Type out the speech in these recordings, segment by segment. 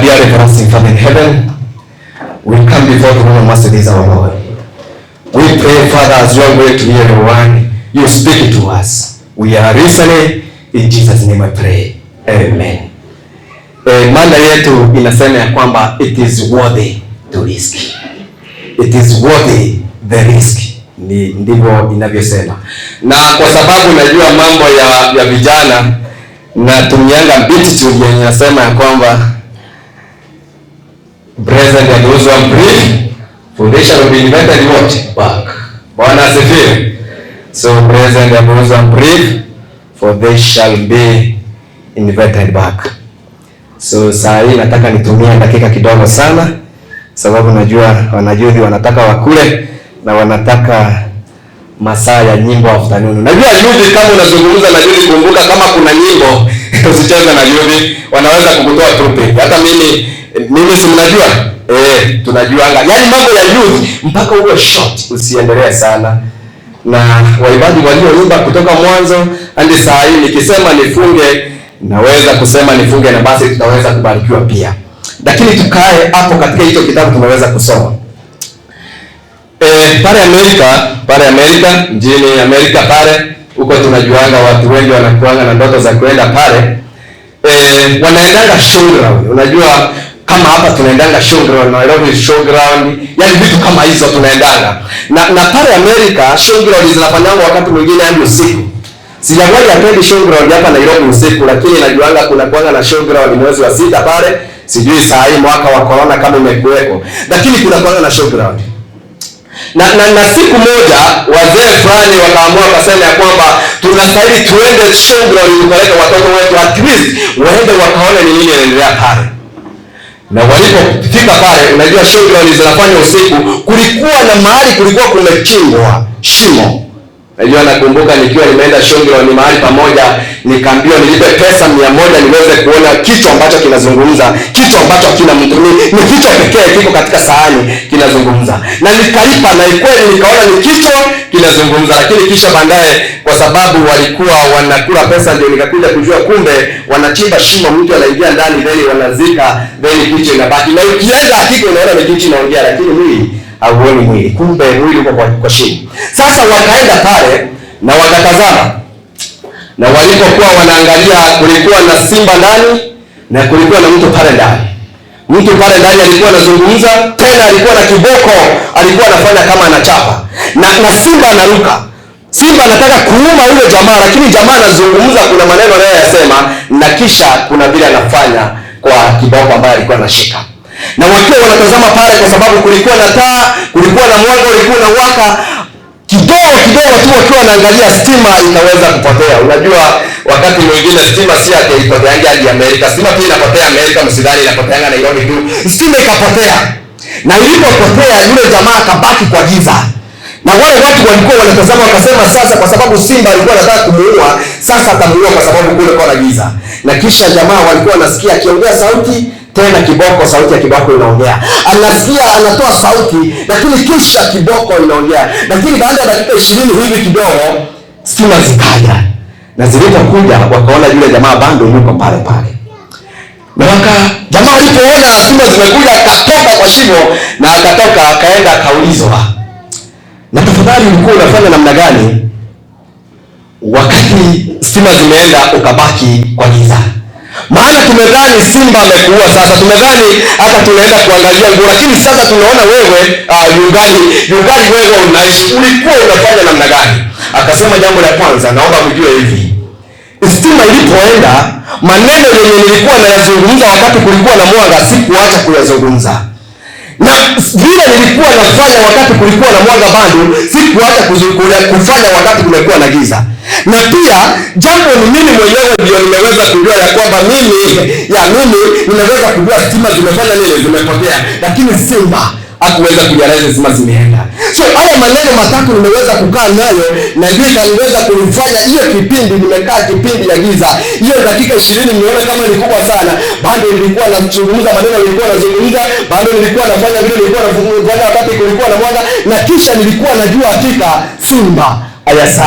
Dear everlasting Father in heaven, we come before the throne of mercy this our Lord. We pray, Father, as you are going to hear your word, you speak to us. We are listening. In Jesus' name I pray. Amen. Mada yetu inasema ya kwamba it is worthy to risk. It is worthy the risk. Ni ndivyo inavyosema. Na kwa sababu najua mambo ya vijana, natumianga beatitude yenye inasema ya kwamba "Blessed are those who are brief, for they shall be invited" what? Back. Bwana asifiwe. So blessed are those who are brief, for they shall be invited back. So saa hii nataka nitumie dakika kidogo sana, sababu najua wanayouth wanataka wakule na wanataka masaa ya nyimbo afternoon. Najua youth, kama unazungumza na youth, kumbuka kama kuna nyimbo usicheze na youth, wanaweza kukutoa pulpit. Hata mimi si mnajua? Tunajuanga. Yaani mambo ya youth mpaka uwe short, usiendelee sana. Na waimbaji walioimba kutoka mwanzo hadi saa hii, nikisema nifunge, naweza kusema nifunge na basi tutaweza kubarikiwa pia. Lakini tukae hapo katika hicho kitabu tumeweza kusoma. Pale Amerika, mjini Amerika pale, huko tunajuanga watu wengi wanakuanga na ndoto za kwenda pale. Wanaendanga showground. Unajua kama hapa tunaendanga showground, Nairobi showground, yani vitu kama hizo tunaendanga. Na pale Amerika showground zinafanyangwa wakati mwingine hadi usiku. Sijawahi attend showground hapa Nairobi usiku, lakini najuanga kuna kuanga na showground mwezi wa 6 pale. Sijui saa hii mwaka wa corona kama imekuweko, lakini kuna kuanga na showground. Na siku moja wazee fulani wakaamua wakasema ya kwamba tunastahili tuende showground tupeleke watoto wetu, at least waende wakaone ni nini inaendelea pale. Na walipofika pale, unajua showground zinafanya usiku, kulikuwa na mahali kulikuwa kumechimbwa shimo. Najua nakumbuka nikiwa nimeenda showground mahali pamoja, nikaambiwa nilipe pesa 100 niweze kuona kichwa ambacho kinazungumza, kichwa ambacho hakina mtu, ni kichwa pekee kiko katika sahani kinazungumza. Na nikalipa na kweli nikaona ni kichwa kinazungumza, lakini kisha baadaye, kwa sababu walikuwa wanakula pesa, ndio nikakuja kujua kumbe wanachimba shimo, mtu anaingia ndani, then wanazika, then kichwa inabaki. Na ukienda hakika unaona ni kichwa inaongea, lakini mwili hauoni mwili, kumbe mwili uko kwa shimo. Sasa wakaenda pale na wakatazama, na walipokuwa wanaangalia, kulikuwa na simba ndani na kulikuwa na mtu pale ndani. Mtu pale ndani alikuwa anazungumza, tena alikuwa na kiboko, alikuwa anafanya kama anachapa, na simba anaruka. Simba anataka kuuma yule jamaa, lakini jamaa anazungumza, kuna maneno anayoyasema, na kisha kuna vile anafanya kwa kiboko ambaye alikuwa anashika. Na wakiwa wanatazama pale, kwa sababu kulikuwa na taa, kulikuwa na mwanga ulikuwa unawaka kidogo kidogo tu, wakiwa wanaangalia, stima ikaweza kupotea. Unajua wakati mwingine stima si ati ipoteange hadi Amerika, stima pia inapotea Amerika, msidhani inapoteanga Nairobi tu. Stima ikapotea, na ilipopotea yule jamaa akabaki kwa giza, na wale watu walikuwa wanatazama wakasema, sasa kwa sababu simba alikuwa anataka kumuua, sasa atamuua kwa sababu kule kwa giza. Na kisha jamaa walikuwa wanasikia akiongea sauti tena kiboko, sauti ya kiboko inaongea, anasikia anatoa sauti, lakini kisha kiboko inaongea. Lakini baada ya dakika 20 hivi kidogo, stima zikaja, na zilipokuja wakaona yule jamaa bado yuko pale pale. Na jamaa alipoona stima zimekuja, akatoka kwa shimo na akatoka akaenda akaulizwa, na tafadhali, ulikuwa unafanya namna gani wakati stima zimeenda ukabaki kwa giza? Maana tumedhani simba amekuua, sasa tumedhani hata tunaenda kuangalia nguo, lakini sasa tunaona wewe yungali wewe unaishi. Ulikuwa unafanya namna gani? Akasema, jambo la kwanza, naomba mjue hivi, stima ilipoenda, maneno yenye nilikuwa nayazungumza wakati kulikuwa na mwanga, sikuacha kuyazungumza, na vile nilikuwa nafanya wakati kulikuwa na mwanga bado sikuacha kufanya wakati kumekuwa na giza. Na pia jambo ni mimi mwenyewe ndio nimeweza kujua ya kwamba mimi nimeweza kujua stima zimefanya nini, zimepotea, lakini simba hakuweza kurealize stima zimeenda. So haya maneno matatu nimeweza kukaa nayo na ndio ikaniweza kunifanya hiyo kipindi nimekaa kipindi ya giza, hiyo dakika 20 nimeona kama ni kubwa sana, bado nilikuwa nazungumza maneno nilikuwa nazungumza, bado nilikuwa nafanya vile nilikuwa nafanya wakati kulikuwa na mwanga, na kisha nilikuwa najua hakika simba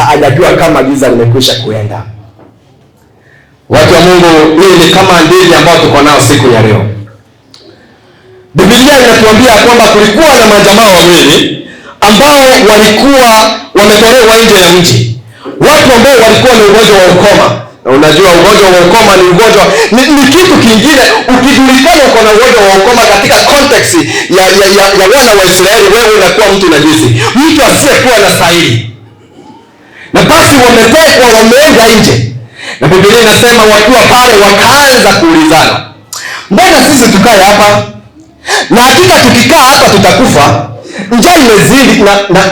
hajajua kama giza limekwisha kuenda. Watu wa Mungu, hii ni kama hadithi ambayo tuko nao siku ya leo. Biblia inatuambia kwamba kulikuwa na majamaa wawili ambao walikuwa wametolewa nje ya mji, watu ambao walikuwa na ugonjwa wa ukoma. Na unajua ugonjwa wa ukoma ni ugonjwa ni kitu kingine. Ukijulikana uko na ugonjwa wa ukoma katika context ya wana wa Israeli, wewe unakuwa mtu najisi, mtu asiyekuwa na stahili. Na basi wametekwa, wameenda nje, na Biblia inasema wakiwa pale wakaanza kuulizana, mbona sisi tukae hapa? Na hakika tukikaa hapa tutakufa, njaa imezidi,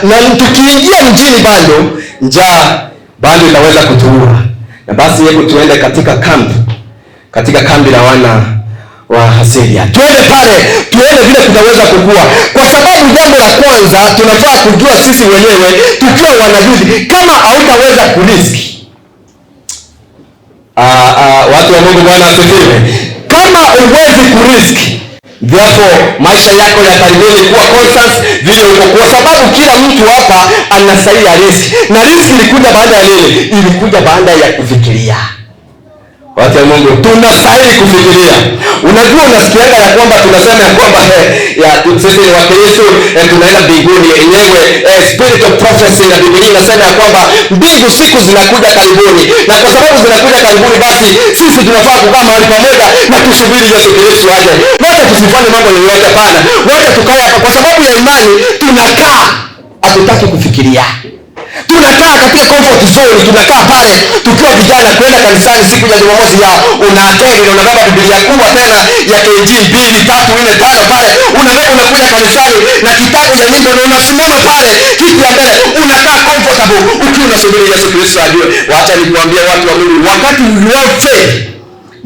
na tukiingia mjini bado njaa bado itaweza kutuua. Na basi hebu tuende katika kambi, katika kambi la wana wa Asiria, tuende pale tuone vile tutaweza kukua. Kwa sababu jambo la kwanza tunafaa kujua sisi wenyewe tukiwa wanajudi, kama hautaweza kuriski watu wa Mungu, Bwana asifiwe. Kama huwezi kuriski, therefore maisha yako yataribuni kuwa constant vile uko, kwa sababu kila mtu hapa anastahili ya riski. Na riski ilikuja baada ya nini? Ilikuja baada ya kufikiria. Watu wa Mungu, tunastahili kufikiria. Unajua, unasikianga ya kwamba tunasema ya kwamba sisi ni Wakristo, tunaenda mbinguni yenyewe. Spirit of prophecy na Biblia inasema ya kwamba mbingu siku zinakuja karibuni, na kwa sababu zinakuja karibuni, basi sisi tunafaa kukaa mahali pamoja na tusubiri Yesu Kristo aje. Wacha tusifanye mambo yoyote, hapana. Wacha tukae hapa kwa sababu ya imani, tunakaa, hatutaki kufikiria. Tunakaa katika comfort zone, tunakaa pale tukiwa vijana kwenda kanisani siku ya Jumamosi ya unaattend na unabeba Biblia kubwa tena ya KG 2 3 4 5 pale, unabeba unakuja kanisani na kitabu cha nyimbo na unasimama pale kiti ya mbele, unakaa comfortable ukiwa unasubiri Yesu Kristo ajue. Wacha nikuambie watu wa Mungu, wakati we have faith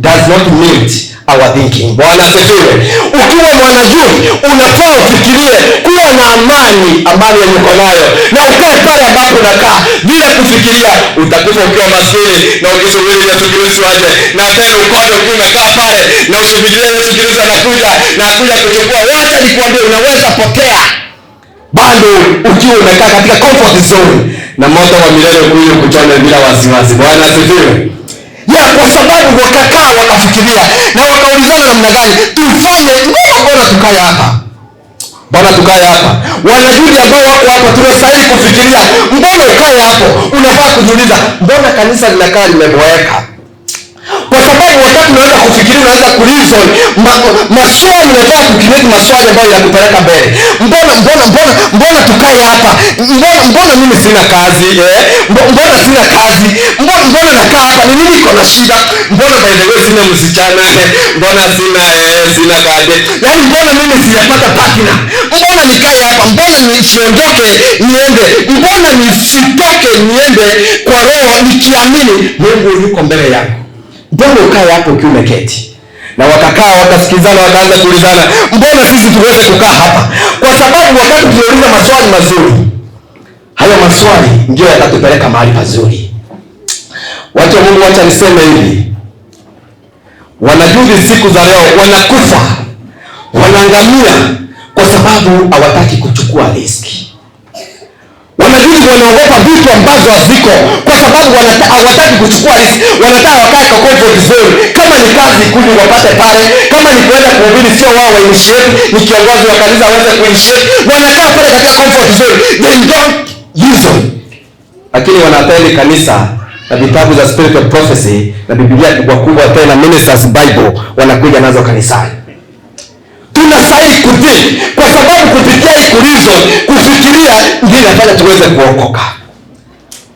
does not meet our thinking. Bwana asifiwe. Ukiwa mwanajuu unafaa ufikirie kuwa na amani, amani yenye uko nayo, na ukae pale ambapo unakaa bila kufikiria utakufa ukiwa maskini na ukisubiri Yesu Kristo aje, na tena ukoje ukiwa umekaa pale na usubirie Yesu Kristo anakuja na akuja kuchukua. Wacha nikuambie, unaweza potea bado ukiwa umekaa katika comfort zone, na moto wa milele kuyo kuchome bila wasiwasi. Bwana asifiwe. Ya, kwa sababu wakakaa wakafikiria na wakaulizana namna gani tufanye, mbona tukae hapa, mbona tukae hapa? Wanajudi ambao wako hapa tunastahili kufikiria, mbona ukae hapo? Unafaa kujiuliza, mbona kanisa linakaa limeboeka? Kwa sababu wakati unaweza kufikiria, unaweza kureason maswali, unafaa kucreate maswali ambayo yanakupeleka mbele. Mbona mbona mbona mbona tukae hapa? Mbona mbona mimi sina kazi? Mbona sina kazi? Mbona mbona nakaa hapa? Ni nini iko na shida? Mbona by the way sina msichana? Mbona sina sina kade? Yaani mbona mimi sijapata partner? Mbona nikae hapa? Mbona nisiondoke niende? Mbona nisitoke niende kwa roho nikiamini Mungu yuko mbele yangu? Mbona ukae hapo ukiwa umeketi? Na wakakaa wakasikizana, wakaanza kuulizana, mbona sisi tuweze kukaa hapa? Kwa sababu wakati tunauliza maswali mazuri, hayo maswali ndio yatatupeleka mahali pazuri. Watu wa Mungu, wacha niseme hivi, wanajudi siku za leo wanakufa, wanaangamia kwa sababu hawataki kuchukua riski. Wanajudi wanaogopa vitu ambazo haziko kwa sababu hawataki kuchukua risk. Wanataka wakae kwa comfort zone. Kama ni kazi kuja wapate pale, kama ni kwenda kuhubiri sio wao wa initiate, ni kiongozi wa kanisa aweze kuinitiate. Wanakaa pale katika comfort zone. They don't reason. Lakini wanaattend kanisa na vitabu za Spirit of Prophecy na Biblia kubwa kubwa tena Ministers Bible wanakuja nazo kanisani. Tunastahili kutii kwa sababu kupitia hii kureason, kufikiria ndio inafanya tuweze kuokoka.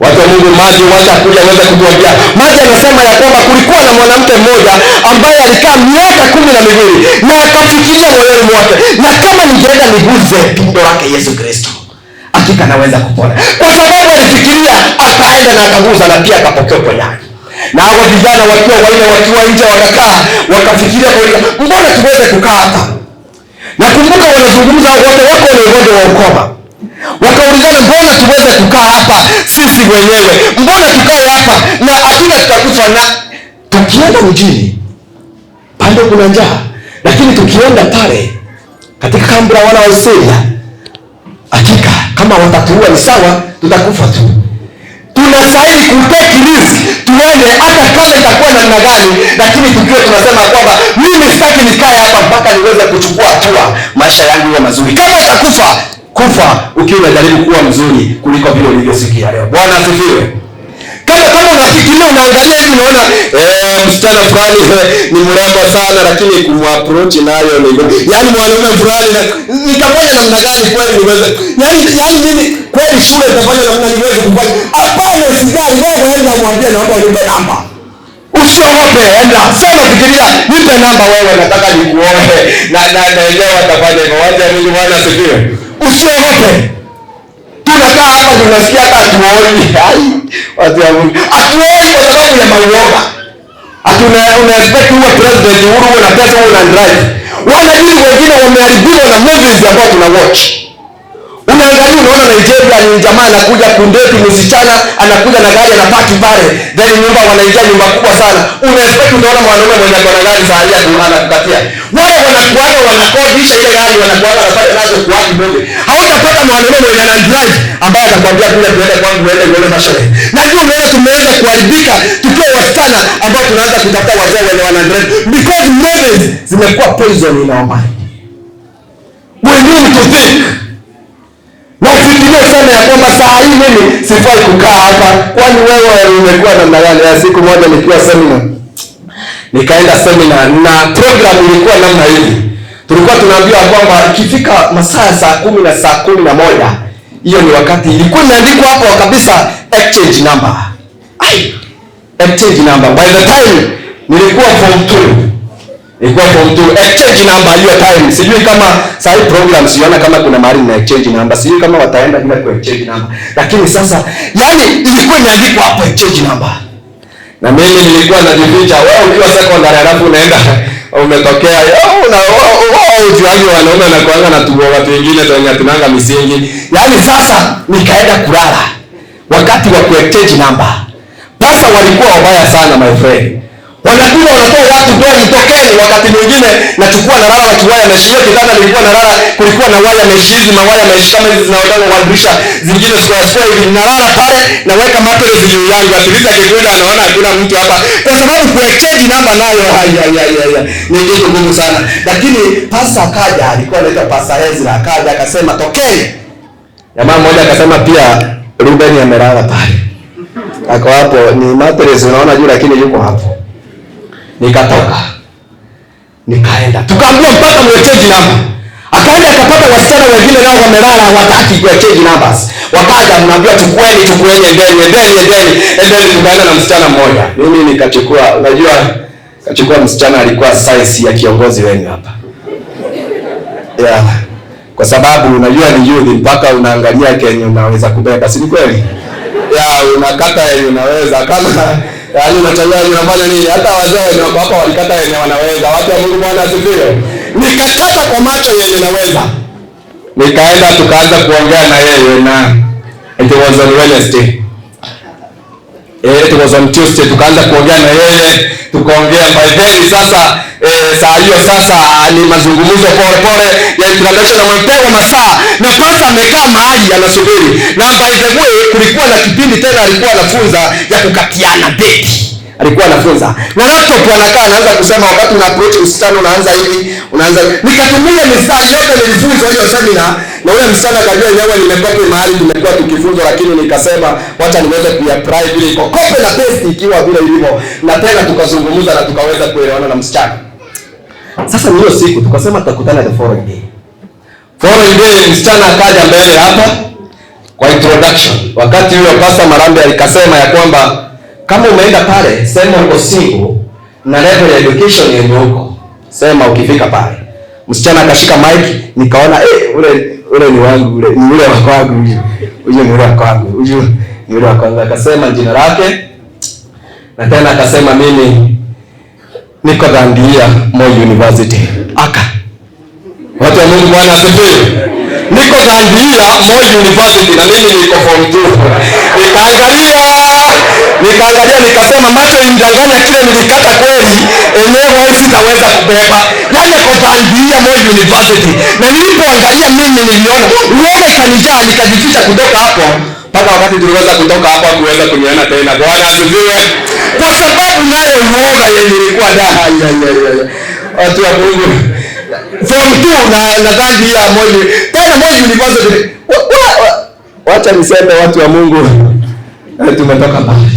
Watu wa Mungu, maji wacha kuja aweze kutuambia. Maji anasema ya kwamba kulikuwa na mwanamke mmoja ambaye alikaa miaka 12 na akafikiria moyoni mwake, na kama ningeenda niguze pindo lake Yesu Kristo, hakika naweza kupona. Kwa sababu alifikiria, akaenda na akaguza na pia akapokea uponyaji. Na hao vijana wakiwa wanne wakiwa nje wakakaa wakafikiria, kwa mbona tuweze kukaa hapa? Nakumbuka wanazungumza wote wako na ugonjwa wa ukoma. Wakaulizana, mbona tuweze kukaa hapa sisi wenyewe? Mbona tukae hapa na hakika tutakufa? Na tukienda mjini bado kuna njaa, lakini tukienda pale katika kambi la wana wa Israeli, hakika kama watatuua ni sawa, tutakufa tu. Tunastahili kutake risk, tuende hata kama itakuwa namna gani, lakini tukiwa tunasema kwamba mimi sitaki nikae hapa mpaka niweze kuchukua hatua, maisha yangu iwe mazuri. Kama utakufa, kufa ukiwa unajaribu kuwa mzuri kuliko vile ulivyosikia leo. Bwana asifiwe. Kama unafikiria, unaangalia hivi, unaona msichana fulani ni mrembo sana, lakini kumapproach nayo ni, yaani mwanaume fulani nitafanya namna gani kweli niweze, yaani mimi kweli shule nitafanya namna niweze kufanya? Hapana, usijali wewe, enda mwambie naomba unipe namba. Usiogope, enda sema, fikiria, nipe namba wewe, nataka nikuone na naelewa watafanya hivyo. Wacha Mungu, Bwana asifiwe. Usiogope. Tunakaa hapa tunasikia hata hatuoni. Ai, watu wa Mungu, hatuoni kwa sababu ya mauoga. Hatuna una expect uwe president Uhuru, uwe na pesa, uwe na drive. Wanajini wengine wameharibiwa na movies ambao tuna watch. Unaangalia unaona Nigeria ni jamaa anakuja kundate msichana, anakuja na gari, anapaki pale, then nyumba wanaingia nyumba kubwa sana. Una expect utaona mwanaume mwenye ako na gari saa hii anakukatia. Wale wanakuaga wanakodisha ile gari, wanakuaga wanafanya nazo kuwaki movie. Hautapata mwanaume mwenye ana drive ambaye atakwambia kuja tuende kwangu, uende uone masherehe. Na ndio unaona tumeweza kuharibika tukiwa wasichana ambao tunaanza kutafuta wazee wenye wana drive, because movies zimekuwa poison in our mind. We need to think. Na ufikirie sana ya kwamba saa hii mimi sifai kukaa hapa. Kwani wewe umekuwa namna gani? Ya siku moja nikiwa seminar, nikaenda seminar na program ilikuwa namna hivi. Tulikuwa tunaambiwa kwamba ikifika masaa saa 10 na saa 11, hiyo ni wakati ilikuwa imeandikwa hapo kabisa exchange number. Ai, exchange number. By the time nilikuwa form 2. Ilikuwa form 2, exchange number hiyo time. Sijui kama saa hii program, siona kama kuna mahali na exchange number. Sijui kama wataenda bila ku exchange number. Lakini sasa, yani ilikuwa imeandikwa hapo exchange number. Na mimi nilikuwa najificha. Wewe ukiwa secondary alafu unaenda umetokea, una wewe ujuaje wanaume na kuanga na tuo watu wengine wenye tunanga misingi. Yaani sasa nikaenda kulala wakati wa ku exchange number. Sasa walikuwa wabaya sana, my friend. Wanakuja wanatoa watu ndani, tokeni. Wakati mwingine nachukua nalala na kiwaya mesh. Hiyo kitanda nilikuwa nalala, kulikuwa na waya mesh hizi, mawaya mesh kama hizi zinaonekana kwa dirisha zingine square square hivi. Nalala pale, naweka mattress juu yangu. At least akikuja anaona hakuna mtu hapa. Kwa sababu ku exchange namba nayo hai hai hai hai ni kitu ngumu sana. Lakini pasa akaja, alikuwa anaitwa Pastor Ezra, akaja akasema tokeni. Jamaa mmoja akasema pia Ruben amelala pale. Ako hapo, ni mattress unaona juu, lakini yuko hapo. Nikatoka. Nikaenda. Tukaambiwa mpaka muexchange namba. Akaenda akapata wasichana wengine nao wamelala, hawataki ku exchange numbers. Wakaja mnaambiwa chukueni, chukueni, endeni, endeni, endeni. Endeni, tukaenda na msichana mmoja. Mimi nikachukua, unajua kachukua msichana alikuwa size ya kiongozi wenu hapa. Yeah. Kwa sababu unajua ni youth, mpaka unaangalia kenye unaweza kubeba, si ni kweli? Yeah, unakata yenye unaweza kama yaani unachagua unafanya nini? Hata wazee wenye wako hapa walikata yenye wanaweza. Watu wa Mungu, Bwana asifiwe. Nikakata kwa macho yenye naweza. Nikaenda tukaanza kuongea na yeye, na it was on Wednesday. It was on Tuesday tukaanza kuongea na yeye, tukaongea by then sasa saa hiyo sasa ni mazungumzo pole pole ya introduction na mpewa masaa, na pasa amekaa mahali anasubiri. Na by the way kulikuwa na kipindi tena alikuwa anafunza ya kukatiana date. Alikuwa anafunza. Na laptop anakaa anaanza kusema wakati una approach msichana unaanza hivi, unaanza. Nikatumia mistari yote nilifunzwa hiyo seminar, na yule msichana akajua yenyewe nimekopi mahali tumekuwa tukifunzwa, lakini nikasema wacha niweze kuapply vile iko. Copy na paste ikiwa vile ilivyo. Na tena tukazungumza na tukaweza kuelewana na msichana. Sasa hiyo siku tukasema tutakutana the following day. Following day msichana akaja mbele hapa kwa introduction. Wakati huyo Pastor Marambe alikasema ya kwamba kama umeenda pale sema uko single na level ya education yenye uko. Sema ukifika pale. Msichana akashika mic, nikaona ule ni wangu, ule ni ule wa kwangu huyu. Huyu ni ule wa kwangu. Huyu ni ule wa kwangu. Akasema jina lake na tena akasema mimi niko Dhandia Moi University. Aka. Watu wa Mungu, Bwana asifiwe. Niko Dhandia Moi University na mimi niko form 2. Nikaangalia nikasema macho imdanganya, kile nilikata kweli enyewe sitaweza kubeba. Yaani kwa Dhandia Moi University. Na nilipoangalia mimi niliona uoga kanijaa, nikajificha kutoka hapo. Mpaka wakati tuliweza kutoka hapa kuweza kuniona tena. Bwana asifiwe. Kwa sababu nayo uoga yenye ilikuwa da. Watu wa Mungu. Form 2 na nadhani ya Moi. Tena Moi University. Wacha niseme watu wa Mungu, tumetoka mbali.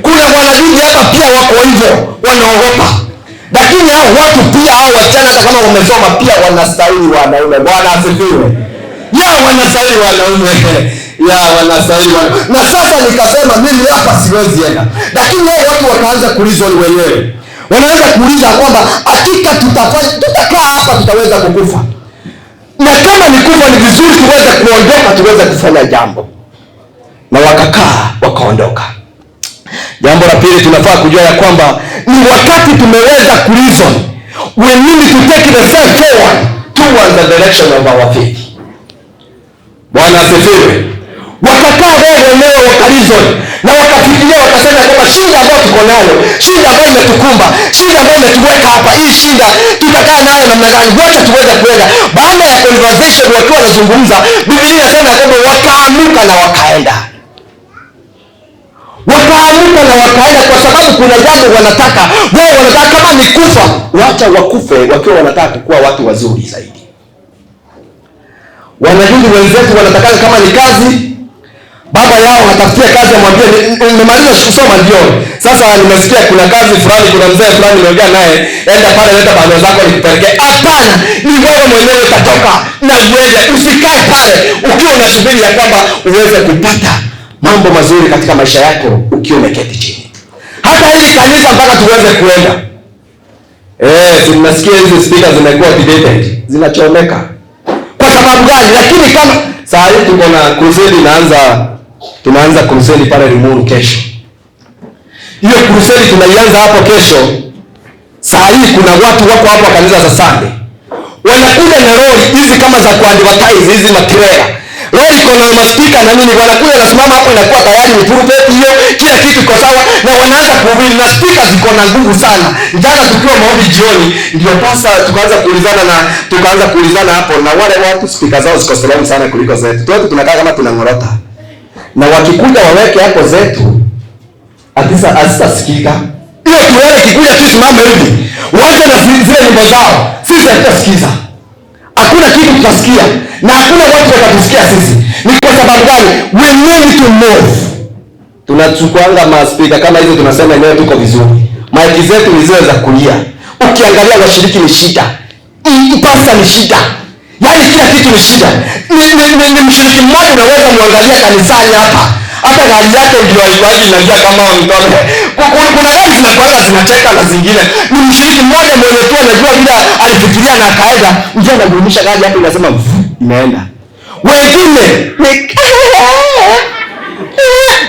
Kuna wanafunzi hapa pia wako hivyo, wanaogopa. Lakini hao watu pia, hao wasichana hata kama wamesoma pia wanastahili wanaume. Bwana asifiwe. Ya wanastahili wanaume. Ya wanastahili wanaume. Na sasa nikasema mimi hapa siwezi enda. Lakini hao watu wakaanza kuuliza wenyewe. Wanaanza kuuliza kwamba hakika tutakaa hapa, tutaweza kukufa. Na kama ni kufa ni vizuri tuweze kuondoka, tuweze kufanya jambo. Na wakakaa wakaondoka. Jambo la pili tunafaa kujua ya kwamba ni wakati tumeweza kureason, we need to take the step forward towards the direction of our faith. Bwana asifiwe. Wakakaa wao wenyewe wakareason na wakafikiria, wakasema kwamba shida ambayo tuko nayo, shida ambayo imetukumba, shida ambayo imetuweka hapa, hii shida tutakaa nayo namna gani? Wacha tuweze kuenda. Baada ya conversation wakiwa wanazungumza, Biblia inasema kwamba wakaamuka na wakaenda. Wakaamuka na wakaenda kwa sababu kuna jambo wanataka. Wao wanataka kama ni kufa, wacha wakufe wakiwa wanataka kuwa watu wazuri zaidi. Wanafunzi wenzetu wanataka kama ni kazi, baba yao anatafutia kazi, amwambie nimemaliza kusoma ndio. Sasa nimesikia kuna kazi fulani, kuna mzee fulani nimeongea naye, enda pale leta barua zako nikupelekee. Hapana, ni wewe mwenyewe utatoka na uende. Usikae pale ukiwa unasubiri ya kwamba uweze kupata mambo mazuri katika maisha yako ukiwa umeketi chini. Hata hili kanisa mpaka tuweze kuenda. Si mnasikia hizi speakers zimekuwa outdated, zinachomeka. Kwa sababu gani? Lakini kama saa hii tuko na crusade inaanza, tunaanza crusade pale Limuru kesho. Hiyo crusade tunaianza hapo kesho. Saa hii kuna watu wako hapo kanisa za Sunday. Wanakuja na lori hizi kama za kuadvertise hizi matrela. Lori iko na maspika na nini, wanakuja wanasimama hapo, inakuwa tayari ni pulpit hiyo, kila kitu iko sawa, na wanaanza kuhubiri na speaker ziko na nguvu sana. Jana tukiwa maombi jioni, ndio pasa tukaanza kuulizana hapo, na wale watu speaker zao ziko strong sana kuliko zetu. Wote tunakaa kama tunangorota. Na wakikuja waweke hapo zetu, hazitasikika. Hiyo tuone kikuja tu simame hivi. Waje na zile nyimbo zao, sisi hatutasikiza. Hakuna kitu tutasikia na hakuna watu watatusikia sisi. Ni kwa sababu gani? We need to move. Tunachukuanga maspika kama hizo, tunasema enyewe tuko vizuri. Maiki zetu ni zile za kulia. Ukiangalia washiriki ni shida. Mpasa ni shida. Yaani kila kitu ni shida. Ni mshiriki mmoja unaweza muangalia kanisani hapa. Hata gari yake ndio haikuangi inaingia kama mtoto. Kuna gari zinakuanga zinacheka na zingine. Ni mshiriki mmoja mwenye tu anajua bila alifikiria na akaenda, ndio anagurumisha gari hapo inasema imeenda. Wengine ni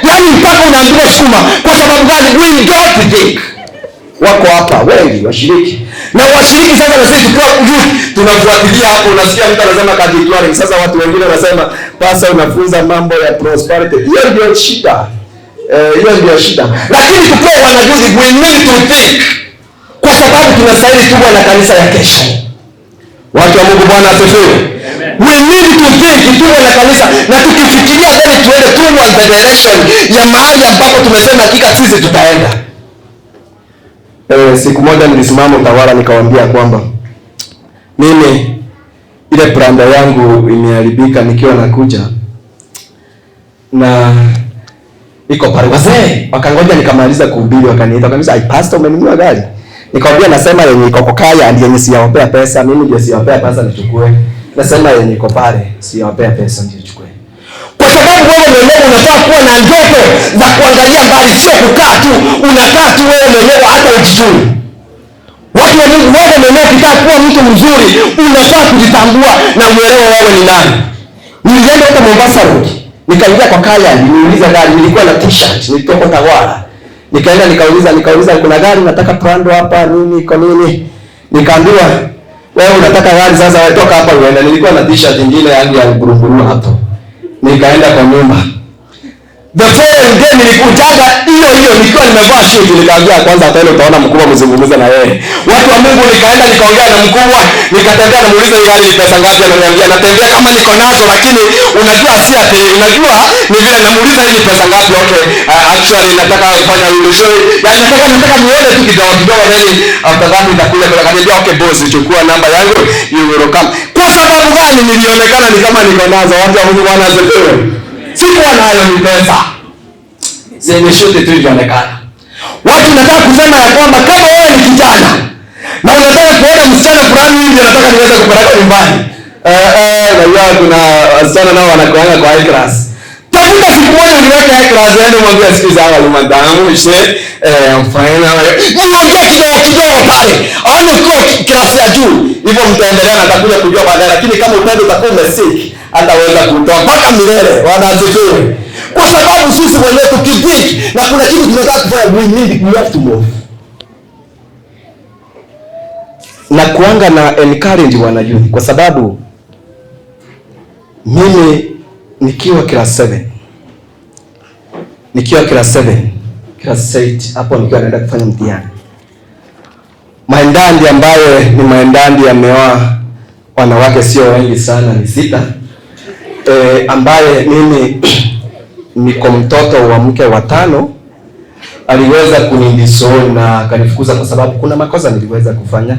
yaani mpaka unaambiwa sukuma. Kwa sababu gani? We don't think. Wako hapa wengi washiriki. Na washiriki sasa na sisi tukiwa youth tunafuatilia hapo, unasikia mtu anasema kaditwari. Sasa watu wengine wanasema pasa unafunza mambo ya prosperity. Hiyo ndio shida. Hiyo ndio shida. Lakini tukiwa wanajuzi we need to think. Kwa sababu tunastahili tuwe na kanisa ya kesho. Watu wa Mungu, Bwana asifiwe. We need to think, tuwe na kanisa, na tukifikiria then tuende towards the direction ya mahali ambapo tumesema hakika sisi tutaenda. Siku moja nilisimama Utawala nikawaambia kwamba mimi ile branda yangu imeharibika nikiwa nakuja na iko pale. Wazee wakangoja nikamaliza kuhubiri, wakaniita wakaniuliza, "Ai pastor, umenunua gari?" Nikamwambia nasema yenye iko kwa kaya ndiye yenye siyawapea pesa, mimi ndio siyawapea pesa nichukue. Nasema yenye iko pale siyawapea pesa ndio nichukue. Kwa sababu wewe mwenyewe unafaa kuwa na ndoto za kuangalia mbali, sio kukaa tu, unakaa tu wewe mwenyewe hata ujijui. Watu wa Mungu, wewe mwenyewe ukitaka kuwa mtu mzuri, unafaa kujitambua na uelewe wewe ni nani. Nilienda huko Mombasa Road, nikaingia kwa kaya, niliuliza gari, nilikuwa na t-shirt, nilitoka Tawala. Nikaenda nikauliza kuna gari nataka Prado hapa nini iko nini? Nikaambiwa wewe unataka gari sasa, wewe toka hapa uende. Nilikuwa na t-shirt nyingine yangu ya buruburu hapo. Nikaenda kwa nyumba. The following day nilikujaga hiyo hiyo nikiwa nimevaa suit, nikaambia kwanza hata ile utaona mkubwa mzungumze na yeye. Watu wa Mungu, nikaenda nikaongea na mkubwa, nikatembea namuuliza hii gari ni pesa ngapi, ananiambia natembea kama niko nazo, lakini unajua si ati unajua ni vile namuuliza hii ni pesa ngapi. Okay, actually nataka kufanya window show. Yaani nataka nione tu kidogo kidogo, then after that nitakuja kwa akaniambia okay boss, chukua namba yangu, you will come. Kwa sababu gani nilionekana ni kama niko nazo? Watu wa Mungu, Bwana asifiwe. Sikuwa nayo, ni pesa zenye shuti tu ilionekana. Watu, nataka kusema ya kwamba kama wewe ni kijana na unataka kuona msichana fulani hivi, nataka niweze kupeleka nyumbani. Najua kuna wasichana nao wanakuanga kwa high class. Tafuta siku moja uliweke high class, yaani mwambie sikiza hawa madamu she I'm fine. Muongee kidogo kidogo pale. Aone ukiwa class ya juu. Hivyo mtaendelea na atakuja kujua baadaye, lakini kama upendo utakuwa umesik, hataweza kutoa mpaka milele. Bwana asifiwe. Kwa sababu sisi wenyewe tukithink na kuna kitu tunataka kufanya, we have to move. Na kuanga na encourage wana youth, kwa sababu mimi nikiwa class 7, nikiwa class 7, class 8 hapo, nikiwa naenda kufanya mtihani, my dad ambaye ni my dad ameoa wanawake sio wengi sana, ni sita, ambaye mimi niko mtoto wa mke wa tano, aliweza kunidisown na akanifukuza kwa sababu kuna makosa niliweza kufanya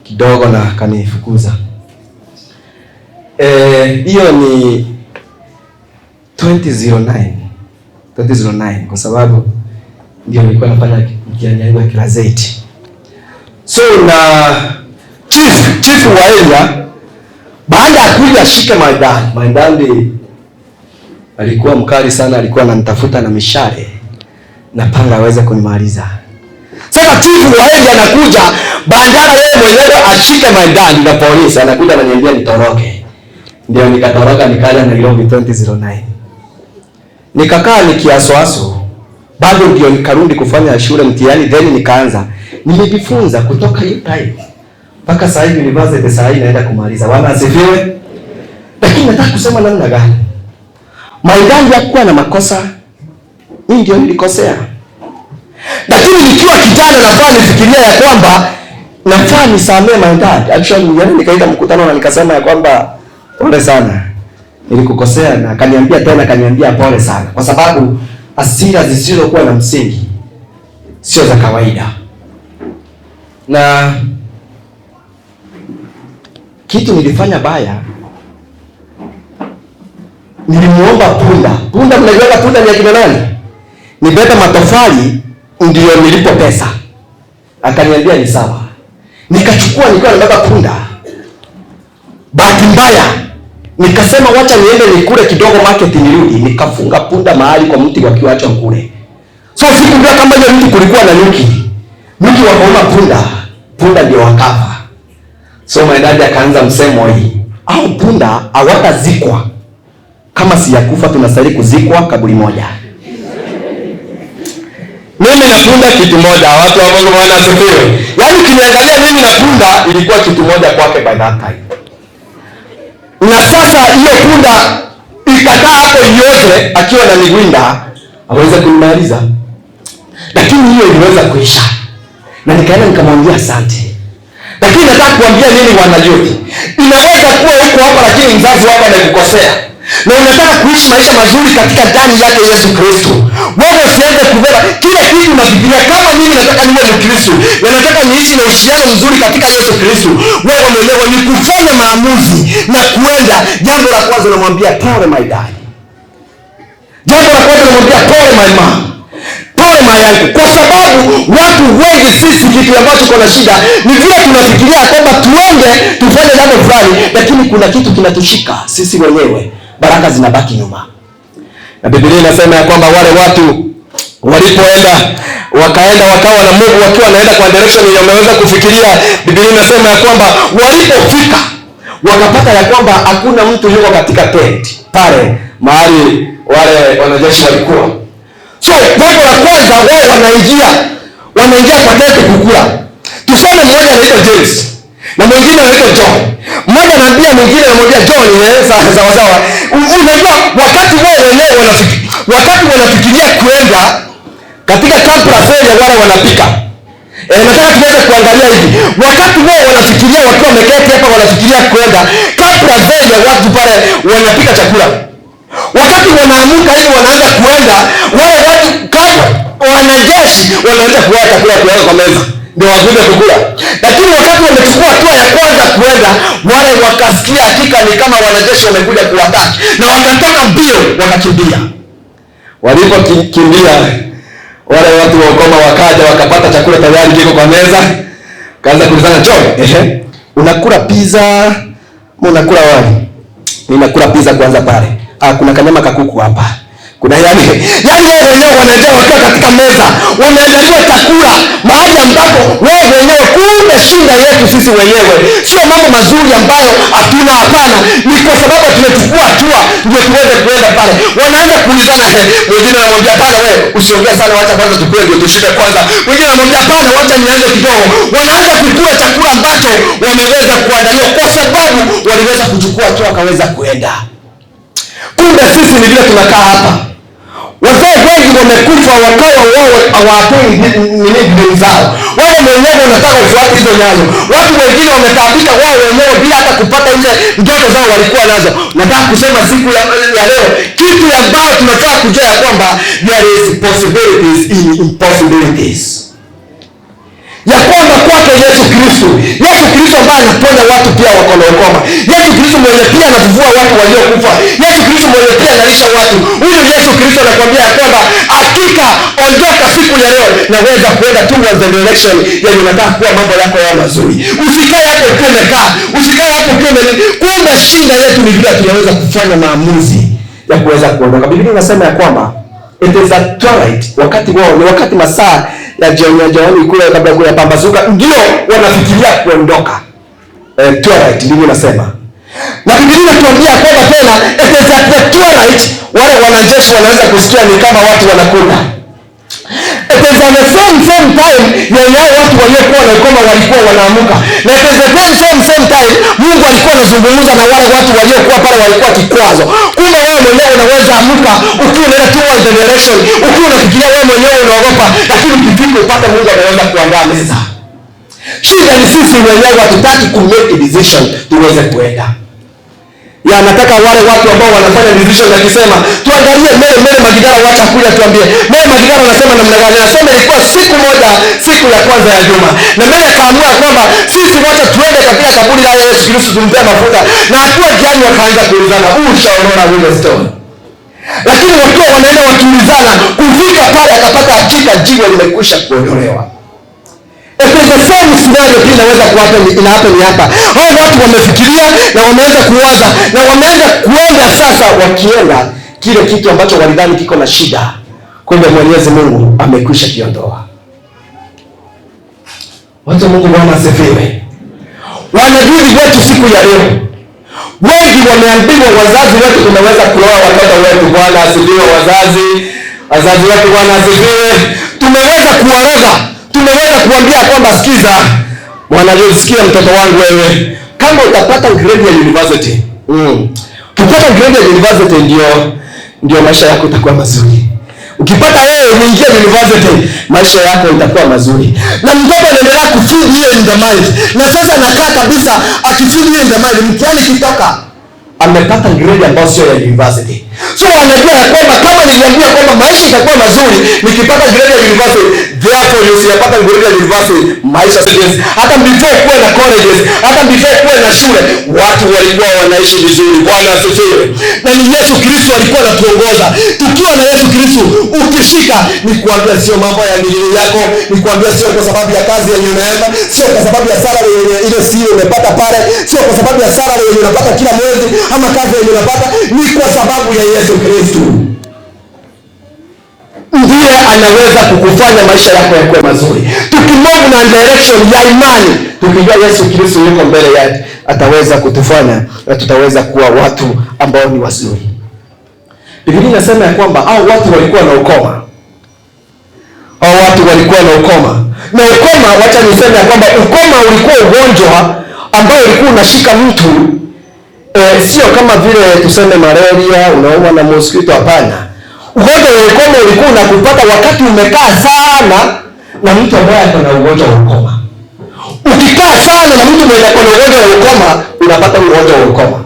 kidogo na akanifukuza. Hiyo ni 2009, 2009, kwa sababu ndio nilikuwa nafanya mtihani yangu ya class 8. So na chief wa area baada ya kuja ashike my dad, my dad alikuwa mkali sana, alikuwa ananitafuta na mishale na panga aweze kunimaliza. Sasa chief wa area anakuja, badala yeye mwenyewe ashike my dad na polisi, anakuja ananiambia nitoroke. Ndio nikatoroka nikaja Nairobi 2009. Nikakaa nikiaswaso, bado ndio nikarudi kufanya shule mtihani, then nikaanza. Nimejifunza kutoka hiyo time mpaka sasa hivi university, sasa hivi naenda kumaliza. Bwana asifiwe. Lakini nataka kusema namna gani? My dad hakuwa na makosa, mimi ndio nilikosea. Lakini nikiwa kijana nafaa nifikiria ya kwamba nafaa nisamee my dad. Actually, yani nikaita mkutano na nikasema ya kwamba pole sana, nilikukosea, na akaniambia tena, akaniambia pole sana, kwa sababu hasira zisizokuwa na msingi sio za kawaida. Na kitu nilifanya baya, nilimuomba punda. Punda, mnajua punda ni ya kina nani? Nibebe matofali ndio nilipo pesa. Akaniambia ni sawa. Nikachukua nikiwa nimebeba punda. Bahati mbaya nikasema wacha niende nikule kidogo market nirudi, nikafunga punda mahali kwa mti wakiwacha kule. So sikujua kama hiyo mti kulikuwa na nyuki. Nyuki wakauma punda, punda ndio wakafa. So my dad akaanza msemo hii, au punda hawatazikwa kama sijakufa, tunastahili kuzikwa kaburi moja. Mimi na punda kitu moja, watu wa Mungu, Bwana asifiwe. Yaani ukiniangalia mimi na punda ilikuwa kitu moja kwake by that time. Na sasa hiyo punda ikakaa hapo yote akiwa na migwinda aweze kunimaliza. Lakini hiyo iliweza kuisha. Na nikaenda nikamwambia asante. Lakini nataka kuambia nini wana youth? Inaweza kuwa huko hapa lakini mzazi wako amekukosea, na unataka kuishi maisha mazuri katika ndani yake Yesu Kristo. Wewe usianze kubeba kila kitu unafikiria kama mimi nataka niwe Mkristo na nataka niishi na uhusiano mzuri katika Yesu Kristo. Wewe mwenyewe ni kufanya maamuzi na kuenda. Jambo la kwanza unamwambia pole my dad. Jambo la kwanza unamwambia pole my mom. Pole my uncle. Kwa sababu watu wengi sisi, kitu ambacho kuna shida ni vile tunafikiria kwamba tuende tufanye jambo fulani, lakini kuna kitu kinatushika sisi wenyewe, baraka zinabaki nyuma. Na Biblia inasema ya kwamba wale watu walipoenda wakaenda wakawa na Mungu wakiwa wanaenda kwa direction yenye wameweza kufikiria. Biblia inasema ya kwamba walipofika wakapata ya kwamba hakuna mtu yuko katika tent pale mahali wale wanajeshi walikuwa. So jambo la kwanza wao wanaingia kwa tent kukula. Tuseme mmoja anaitwa James na mwingine anaitwa John. Mmoja anaitwa anaambia mwingine, anamwambia John, sawa sawa sawa. Unajua wakati wao wenyewe wakati wanafikiria kwenda katika Camp Rafael, wale wanapika. Nataka tuweze kuangalia hivi. Wakati wao wanafikiria wakiwa wameketi hapa wanafikiria kwenda Camp Rafael, watu pale wanapika chakula. Wakati wanaamuka hivi wanaanza kuenda, wale watu kama wanajeshi wanaanza kuweka chakula kuweka kwa meza ndio wakuje kukula. Lakini wakati wamechukua hatua ya kwanza kuenda, wale wakasikia hakika ni kama wanajeshi wamekuja kuwataki, na wakatoka mbio wakakimbia. Walipokimbia wale watu wa ukoma wakaja wakapata chakula tayari kiko kwa meza. Kaanza kuulizana, John, unakula pizza unakula wali? Ninakula pizza kwanza pale. Kuna kanyama kakuku hapa. Kuna yani wao wenyewe wanaendelea wakiwa katika meza, wanaandaliwa chakula mahali ambapo wao wenyewe, kumbe shida yetu sisi wenyewe sio mambo mazuri ambayo hatuna, hapana, ni kwa sababu tumechukua hatua ndio tuweze kuenda pale. Wanaanza kuulizana, mwingine anamwambia hapana, wewe usiongee sana, wacha kwanza tukule ndio tushibe kwanza. Mwingine anamwambia hapana, wacha nianze kidogo. Wanaanza kukula chakula ambacho wameweza kuandaliwa kwa sababu waliweza kuchukua hatua wakaweza kuenda. Kumbe sisi ni vile tunakaa hapa. Wazee wengi wamekufa wakawa wao hawatoi nini dini zao. Wao wenyewe wanataka kufuata hizo nyayo. Watu wengine wametaabika wao wenyewe bila hata kupata ile ndoto zao walikuwa nazo. Nataka kusema siku ya leo kitu ambacho tunataka kujua ya kwamba there is possibilities in impossibilities. Ya kwamba kwake Yesu Kristo, Yesu Kristo ambaye anaponya watu pia wako na ukoma, Yesu Kristo mwenye pia anafufua watu waliokufa, Yesu Kristo mwenye pia analisha watu. Huyu Yesu Kristo anakuambia ya kwamba hakika ondoka siku ya leo, naweza kuenda towards the direction yenye unataka kuwa mambo yako yawe mazuri. Usikae hapo ukiwa umekaa, usikae hapo ukiwa ume. Kumbe shida yetu ni vile tunaweza kufanya maamuzi ya kuweza kuondoka. Biblia inasema ya kwamba it is a twilight, wakati wao ni wakati masaa ya jioni kule kabla kule pambazuka, ndio wanafikiria kuondoka. Twilight ndivyo nasema. Na Biblia inatuambia kwamba tena it is at the twilight wale wanajeshi wanaanza kusikia ni kama watu wanakula. It is at the same time yenye watu waliokuwa na ukoma walikuwa wanaamuka. Na it is the same time Mungu alikuwa anazungumza na wale watu waliokuwa pale walikuwa kikwazo. Kumbe wewe mwenyewe unaweza amuka ukiwa unaenda towards the direction, ukiwa unafikiria wewe mwenyewe unaogopa, lakini ukifika upate Mungu ameweza kuandaa meza. Shida ni sisi wenyewe hatutaki ku make a decision tuweze kuenda. Ya nataka wale watu ambao wanafanya decision wakisema tuangalie Mary Magdala, wacha kuja tuambie. Mary Magdala anasema namna gani? Anasema ilikuwa siku moja, siku ya kwanza ya juma. Na Mary akaamua kwamba sisi wacha tuende katika kaburi la Yesu Kristo tumpe mafuta. Na hatua jiani wakaanza kuulizana, ushaondoa ule stone. Lakini wakiwa wanaenda wakiulizana, kufika pale akapata hakika jiwe limekwisha kuondolewa. It is the same scenario pia inaweza kuhappen, inahappen hapa. Hao watu wamefikiria na wameanza kuwaza na wameanza kuenda sasa, wakienda kile kitu ambacho walidhani kiko na shida, kumbe Mwenyezi Mungu amekwisha kiondoa. Wacha Mungu Bwana asifiwe. Wanajuzi wetu siku ya leo, wengi wameambiwa, wazazi wetu tunaweza kuoa watoto wetu. Bwana asifiwe. Wazazi wetu Bwana asifiwe. Tumeweza kuwaroga, tumeweza kuambia kwamba sikiza, Bwana sikia mtoto wangu wewe, kama utapata grade ya university, ukipata grade ya university ndio maisha yako itakuwa mazuri. Ukipata wewe uingie university, maisha yako itakuwa mazuri. Na mtoto anaendelea kufeed hiyo in the mind. Na sasa anakaa kabisa akifeed hiyo in the mind, mtihani kitoka amepata grade ambayo sio ya university. So anajua ya kwamba kama niliambia kwamba maisha itakuwa mazuri nikipata grade ya university, therefore usiyapata grade ya university, maisha serious. Hata before kuwe na colleges, hata before kuwe na shule, watu walikuwa wanaishi vizuri. Bwana asifiwe. Na ni Yesu Kristo alikuwa anatuongoza. Tukiwa na Yesu Kristo, ukishika ni kuambia sio mambo ya milili yako, ni kuambia sio kwa sababu ya kazi yenye unaenda, sio kwa sababu ya salary yenye ile sio umepata pale, sio kwa sababu ya salary yenye unapata kila mwezi ama kazi yenye unapata, ni kwa sababu ya Yesu Kristo. Ndiye anaweza kukufanya maisha yako yakuwe mazuri. Tukimove na direction ya imani, tukijua Yesu Kristo yuko mbele yetu, ataweza kutufanya na tutaweza kuwa watu ambao ni wazuri. Biblia inasema ya kwamba hao watu walikuwa na ukoma. Hao watu walikuwa na ukoma. Na ukoma, wacha niseme ya kwamba ukoma ulikuwa ugonjwa ambao ulikuwa unashika mtu Sio kama vile tuseme malaria unaumwa na mosquito, hapana. Ugonjwa wa ukoma ulikuwa unakupata wakati umekaa sana na mtu ambaye ako na ugonjwa wa ukoma. Ukikaa sana na mtu mwenye ako na ugonjwa wa ukoma, unapata ugonjwa wa ukoma.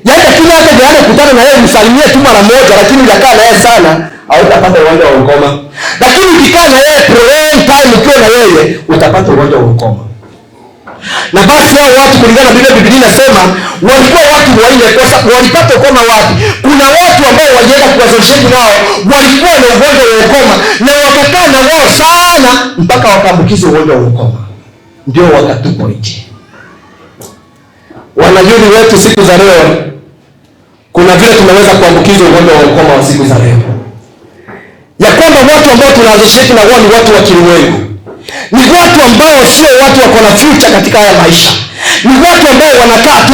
Yaani lakini hata jirani kukutana na yeye msalimie tu mara moja, lakini ujakaa na yeye sana, hautapata ugonjwa wa ukoma. Lakini ukikaa na yeye prolonged time, ukiwa na yeye, utapata ugonjwa wa ukoma. Na basi hao watu kulingana na Biblia inasema walikuwa watu wanne, kwa sababu walipata ukoma wapi? Kuna watu ambao walienda kuassociate nao walikuwa na ugonjwa wa ukoma, na wakakaa na wao sana mpaka wakaambukizwa ugonjwa wa ukoma, ndio wakatupwa nje. Wanayuni wetu siku za leo, kuna vile tunaweza kuambukizwa ugonjwa wa ukoma wa siku za leo, ya kwamba watu ambao tunaassociate na wao ni watu wa kilimwengu, ni watu ambao sio watu wako na future katika haya maisha, ni watu ambao wanakaa tu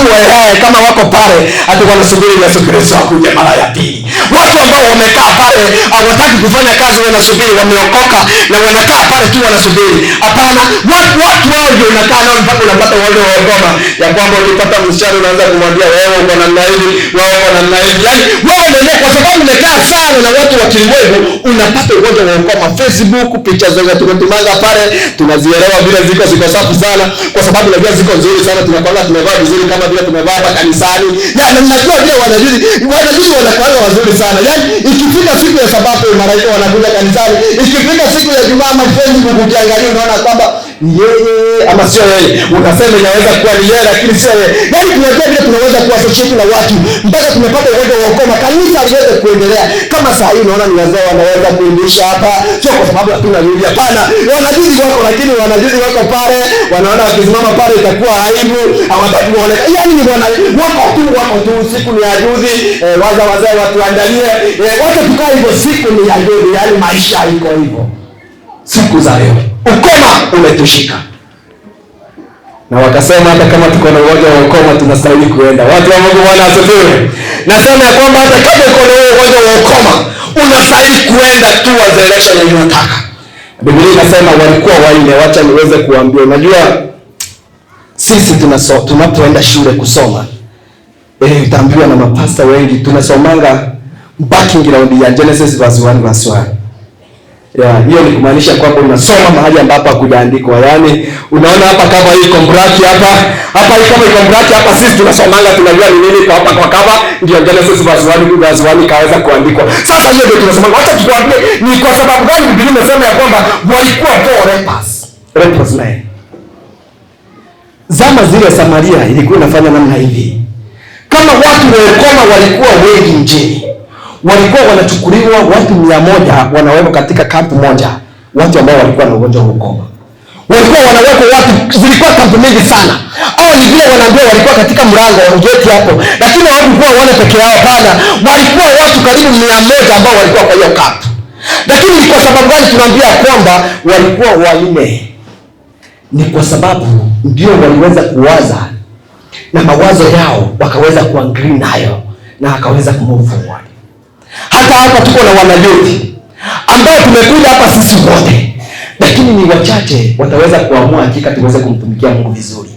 kama wako pale hata wanasubiri Yesu Kristo akuje mara ya pili. Watu ambao wamekaa pale hawataki kufanya kazi, wanasubiri, wameokoka na wanakaa pale tu wanasubiri. Hapana, watu wao ndio unakaa nao mpaka unapata wale wa ukoma, ya kwamba ukipata msichana unaanza kumwambia wewe uko namna hivi, wewe uko namna hivi. Yaani wewe mwenyewe kwa sababu umekaa sana na watu wa kilimwengu unapata ugonjwa wa ukoma. Facebook picha zote tumetumanga pale tunazielewa vile ziko safi sana, kwa sababu najua ziko nzuri sana, tunakwanga tumevaa vizuri kama vile tumevaa hapa kanisani. Yaani najua vile wanajuzi wanakuanga wazuri sana. Yaani ikifika siku ya Sabato malaika wanakuja kanisani, ikifika siku ya Jumaa ama Facebook ukiangalia unaona kwamba ni yeye ama sio yeye, unasema inaweza kuwa ni yeye lakini sio yeye. Yaani tunajua vile tunaweza kuwa associate na watu mpaka tumepata ugonjwa wa ukoma, kanisa liweze kuendelea. Kama saa hii unaona ni wazee wanaweza kuimbisha hapa, sio kwa sababu hatuna yule, hapana, wanajuzi wako, lakini wanajuzi wako pale, wanaona wakisimama pale itakuwa aibu, hawataki kuonekana. Yaani ni wako tu, siku ni ya juzi, waza wazee watuandalie, wacha tukae hivyo, siku ni ya juzi. Yaani maisha iko hivyo siku za leo, ukoma umetushika. Na wakasema hata kama tuko na ugonjwa wa ukoma tunastahili kuenda. Watu wa Mungu, Bwana asifiwe. Nasema ya kwamba hata kama uko na ugonjwa wa ukoma unastahili kuenda tu wa direction yenye unataka. Biblia inasema walikuwa wanne. Wacha niweze kuambia, unajua sisi tunapoenda shule kusoma, utaambiwa na mapasta wengi tunasomanga background ya Genesis verse 1 verse 1. Ya, hiyo ni kumaanisha kwamba unasoma mahali ambapo hakujaandikwa. Yaani unaona hapa kama hii kombraki hapa, hapa hii kama kombraki hapa, sisi tunasomanga tunajua ni nini kwa hapa kwa kava ndio Genesis verse 1 verse 1 kaweza kuandikwa. Sasa hiyo ndio tunasomanga. Wacha tukwambie ni kwa sababu gani Biblia inasema ya kwamba walikuwa four lepers. Lepers 9. Zama zile Samaria ilikuwa inafanya namna hivi. Kama watu wa ukoma walikuwa wengi mjini, walikuwa wanachukuliwa watu 100 wanawekwa katika kampu moja, watu ambao walikuwa na ugonjwa wa ukoma. Walikuwa wanawekwa watu, zilikuwa kampu mingi sana. Au ni vile wanaambiwa walikuwa katika mlango wa geti hapo, lakini hawakuwa wale peke yao, hapana. Walikuwa watu karibu 100 ambao walikuwa kwa hiyo kampu. Lakini ni kwa sababu gani tunaambia kwamba walikuwa wanne? Ni kwa sababu ndio waliweza kuwaza na mawazo yao wakaweza kuagree nayo na akaweza kumove forward. Hata hapa tuko na wanayuthi ambao tumekuja hapa sisi wote, lakini ni wachache wataweza kuamua hakika tuweze kumtumikia Mungu vizuri.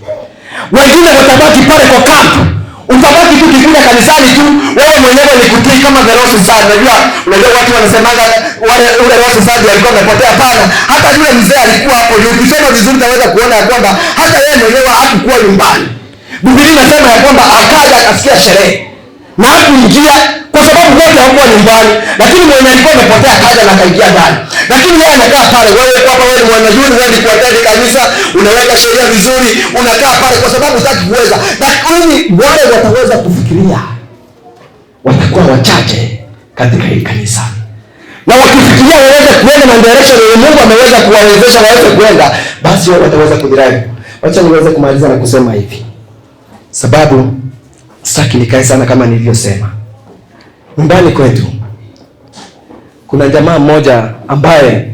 Wengine watabaki pale kwa kampu. Utabaki tu ukikuja kanisani tu, wewe mwenyewe ni kutii kama the Rose Sand. Unajua watu wanasemaga wale ule Rose Sand alikuwa amepotea. Hapana, hata yule mzee alikuwa hapo. Ukisoma vizuri utaweza kuona ya kwamba hata yeye mwenyewe hakukuwa nyumbani. Biblia inasema ya kwamba akaja akasikia sherehe na hakuingia kwa sababu wote hawakuwa nyumbani, lakini mwenye alikuwa amepotea akaja na akaingia ndani. Lakini yeye anakaa pale, wewe kwa hapa, wewe ni mwanajuni, wewe ni kuattend kanisa, unaweka sheria vizuri, unakaa pale kwa sababu hutaki kuweza. Lakini wale wataweza kufikiria watakuwa wachache katika hili kanisa, na wakifikiria waweze kuenda na direction yenye Mungu ameweza kuwawezesha waweze kuenda, basi wao wataweza kudrive. Wacha niweze kumaliza na kusema hivi, sababu sitaki nikae sana kama nilivyosema. Nyumbani kwetu kuna jamaa mmoja ambaye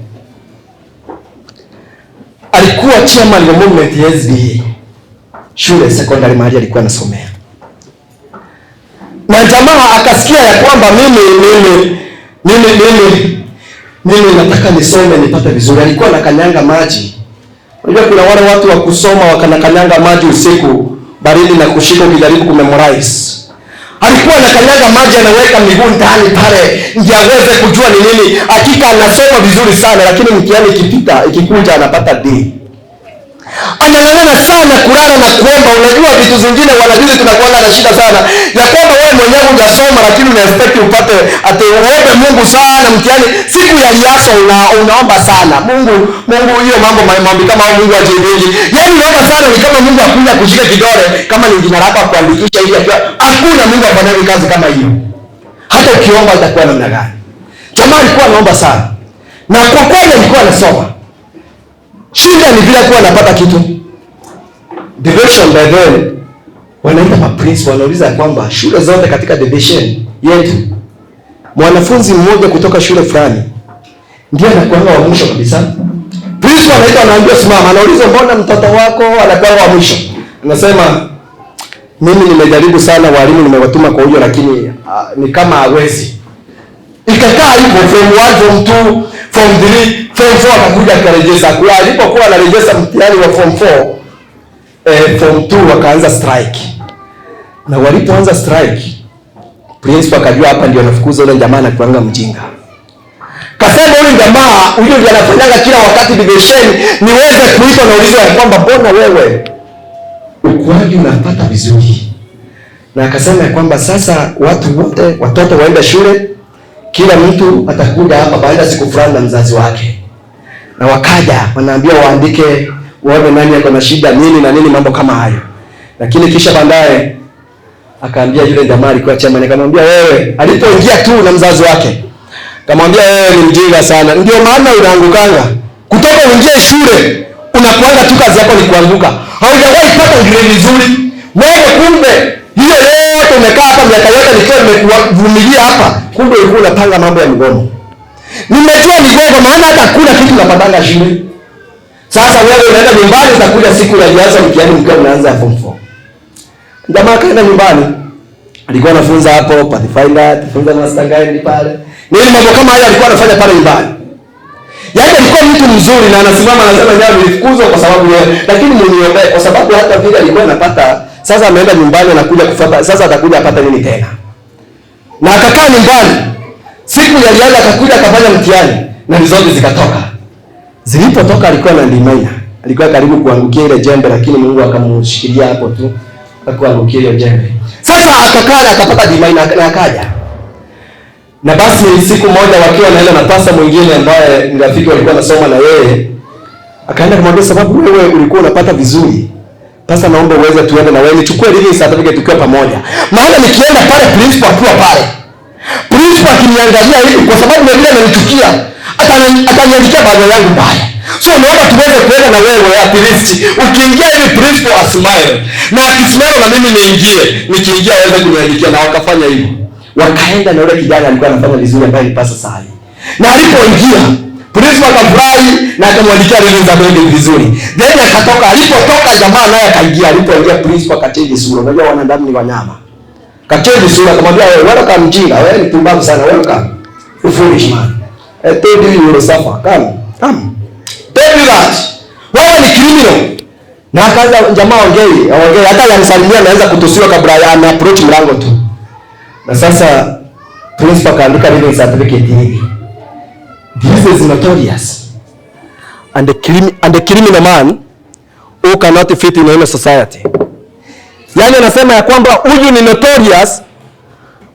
alikuwa chairman wa movement ya SBA shule secondary mahali alikuwa anasomea. Na jamaa akasikia ya kwamba mimi nataka nisome nipate vizuri. Alikuwa anakanyanga maji. Unajua kuna wale watu wa kusoma wakanakanyanga maji usiku, Baridi na kushika ukijaribu kumemorize. Alikuwa anakanyaga maji, anaweka miguu ndani pale ndio aweze kujua ni nini. Hakika anasoma vizuri sana, lakini mtihani ikipita, ikikuja anapata D. Anang'ang'ana sana kulala na kuomba. Unajua vitu zingine wanajuzi tunakuwa na shida sana ya kwamba wewe mwenyewe hujasoma, lakini una expect upate ati uombe Mungu sana mtihani siku ya riaso unaomba sana Mungu, Mungu hiyo mambo maombi kama hayo Mungu ajibingi. Yaani unaomba sana ni kama Mungu akuja kushika kidole kama ni jina lako akuandikisha ili akiwa hakuna Mungu afanyaje kazi kama hiyo. Hata ukiomba itakuwa namna gani? Jamaa alikuwa anaomba sana. Na kwa kweli alikuwa anasoma. Shida ni vile kuwa anapata kitu. Division by then wanaita ma principal, wanauliza kwamba shule zote katika division yetu mwanafunzi mmoja kutoka shule fulani ndiye anakuwa wa mwisho kabisa. Principal anaitwa, anaambiwa simama, anauliza mbona mtoto wako anakuwa wa mwisho? Anasema mimi nimejaribu sana, walimu nimewatuma kwa huyo, lakini ni kama hawezi. Ikakaa hivyo from 1, from 2, from 3, form 4 akakuja akarejeza. Kwa alipokuwa anarejeza mtihani wa form 4, form 2 wakaanza strike. Na walipoanza strike, principal akajua hapa ndio anafukuza yule jamaa na kuanga mjinga. Kasema yule jamaa huyo ndiye anafanyaga kila wakati division, niweze kuitwa na ulizo ya kwamba mbona wewe ukuaji unapata vizuri. Na akasema ya kwamba sasa watu wote watoto waende shule, kila mtu atakuja hapa baada ya siku fulani na mzazi wake. Na wakaja wanaambia waandike waone nani ako na shida nini na nini, mambo kama hayo. Lakini kisha baadaye akaambia yule jamaa alikuwa chairman, akamwambia wewe, alipoingia tu na mzazi wake akamwambia wewe ni mjinga sana, ndio maana unaangukanga. Kutoka uingie shule unakuanga tu kazi yako ni kuanguka, haujawahi pata grade nzuri wewe. Kumbe hiyo yote umekaa hapa miaka yote nikiwa nimekuvumilia hapa, kumbe ulikuwa unapanga mambo ya mgomo. Nimejua migomo, maana hata kuna kitu unapatanga shule. Sasa wewe unaenda nyumbani, utakuja siku ya jianza mtihani mkiwa mnaanza form 4. Jamaa kaenda nyumbani, alikuwa anafunza hapo Pathfinder, tufunza Master Guide pale. Nini mambo kama hayo alikuwa anafanya pale nyumbani. Yaani alikuwa mtu mzuri na anasimama anasema jamaa nilifukuzwa kwa sababu yeye, lakini mniombee kwa sababu hata vile alikuwa anapata, sasa ameenda nyumbani anakuja kufuata, sasa atakuja apata nini tena? Na akakaa nyumbani. Siku ya riadha akakuja akafanya mtihani na results zikatoka. Zilipotoka alikuwa na D minor. Alikuwa karibu kuangukia ile jembe, lakini Mungu akamshikilia hapo tu, akaangukia ile jembe. Sasa akakaa akapata D minor na akaja. Na basi siku moja wakiwa wanaenda na pasta mwingine ambaye ni rafiki walikuwa wanasoma na yeye, akaenda kumwambia sababu wewe ulikuwa unapata vizuri. Sasa naomba uweze tuende na wewe nichukue leaving certificate tukiwa pamoja. Maana nikienda pale principal akiwa pale, principal akiniangalia hivi kwa sababu na vile ananichukia, ataniandikia barua yangu mbaya. So naomba tuweze kuenda na wewe at least. Ukiingia hivi principal asmile. Na akismile na mimi niingie, nikiingia aweze kuniandikia, na wakafanya hivyo. Wakaenda na yule kijana alikuwa anafanya vizuri ambaye ni pasta sahi. Na alipoingia principal akafurahi na akamwandikia leaving certificate vizuri. Then akatoka, alipotoka jamaa naye akaingia, alipoingia principal akachange sura. Unajua wanadamu ni wanyama. Kachange sura akamwambia wewe welcome mjinga, wewe ni pumbavu sana, welcome. You foolish man. I told you you will suffer. Come, come. Tell you that. Wewe ni criminal. Na akaanza jamaa ongei, ongei hata yanisalimia anaanza kutusiwa kabla ya ana approach mlango tu. Na sasa principal akaandika leaving certificate hivi. This is notorious. And the criminal man who cannot fit in any society. Yaani anasema ya kwamba huyu ni notorious,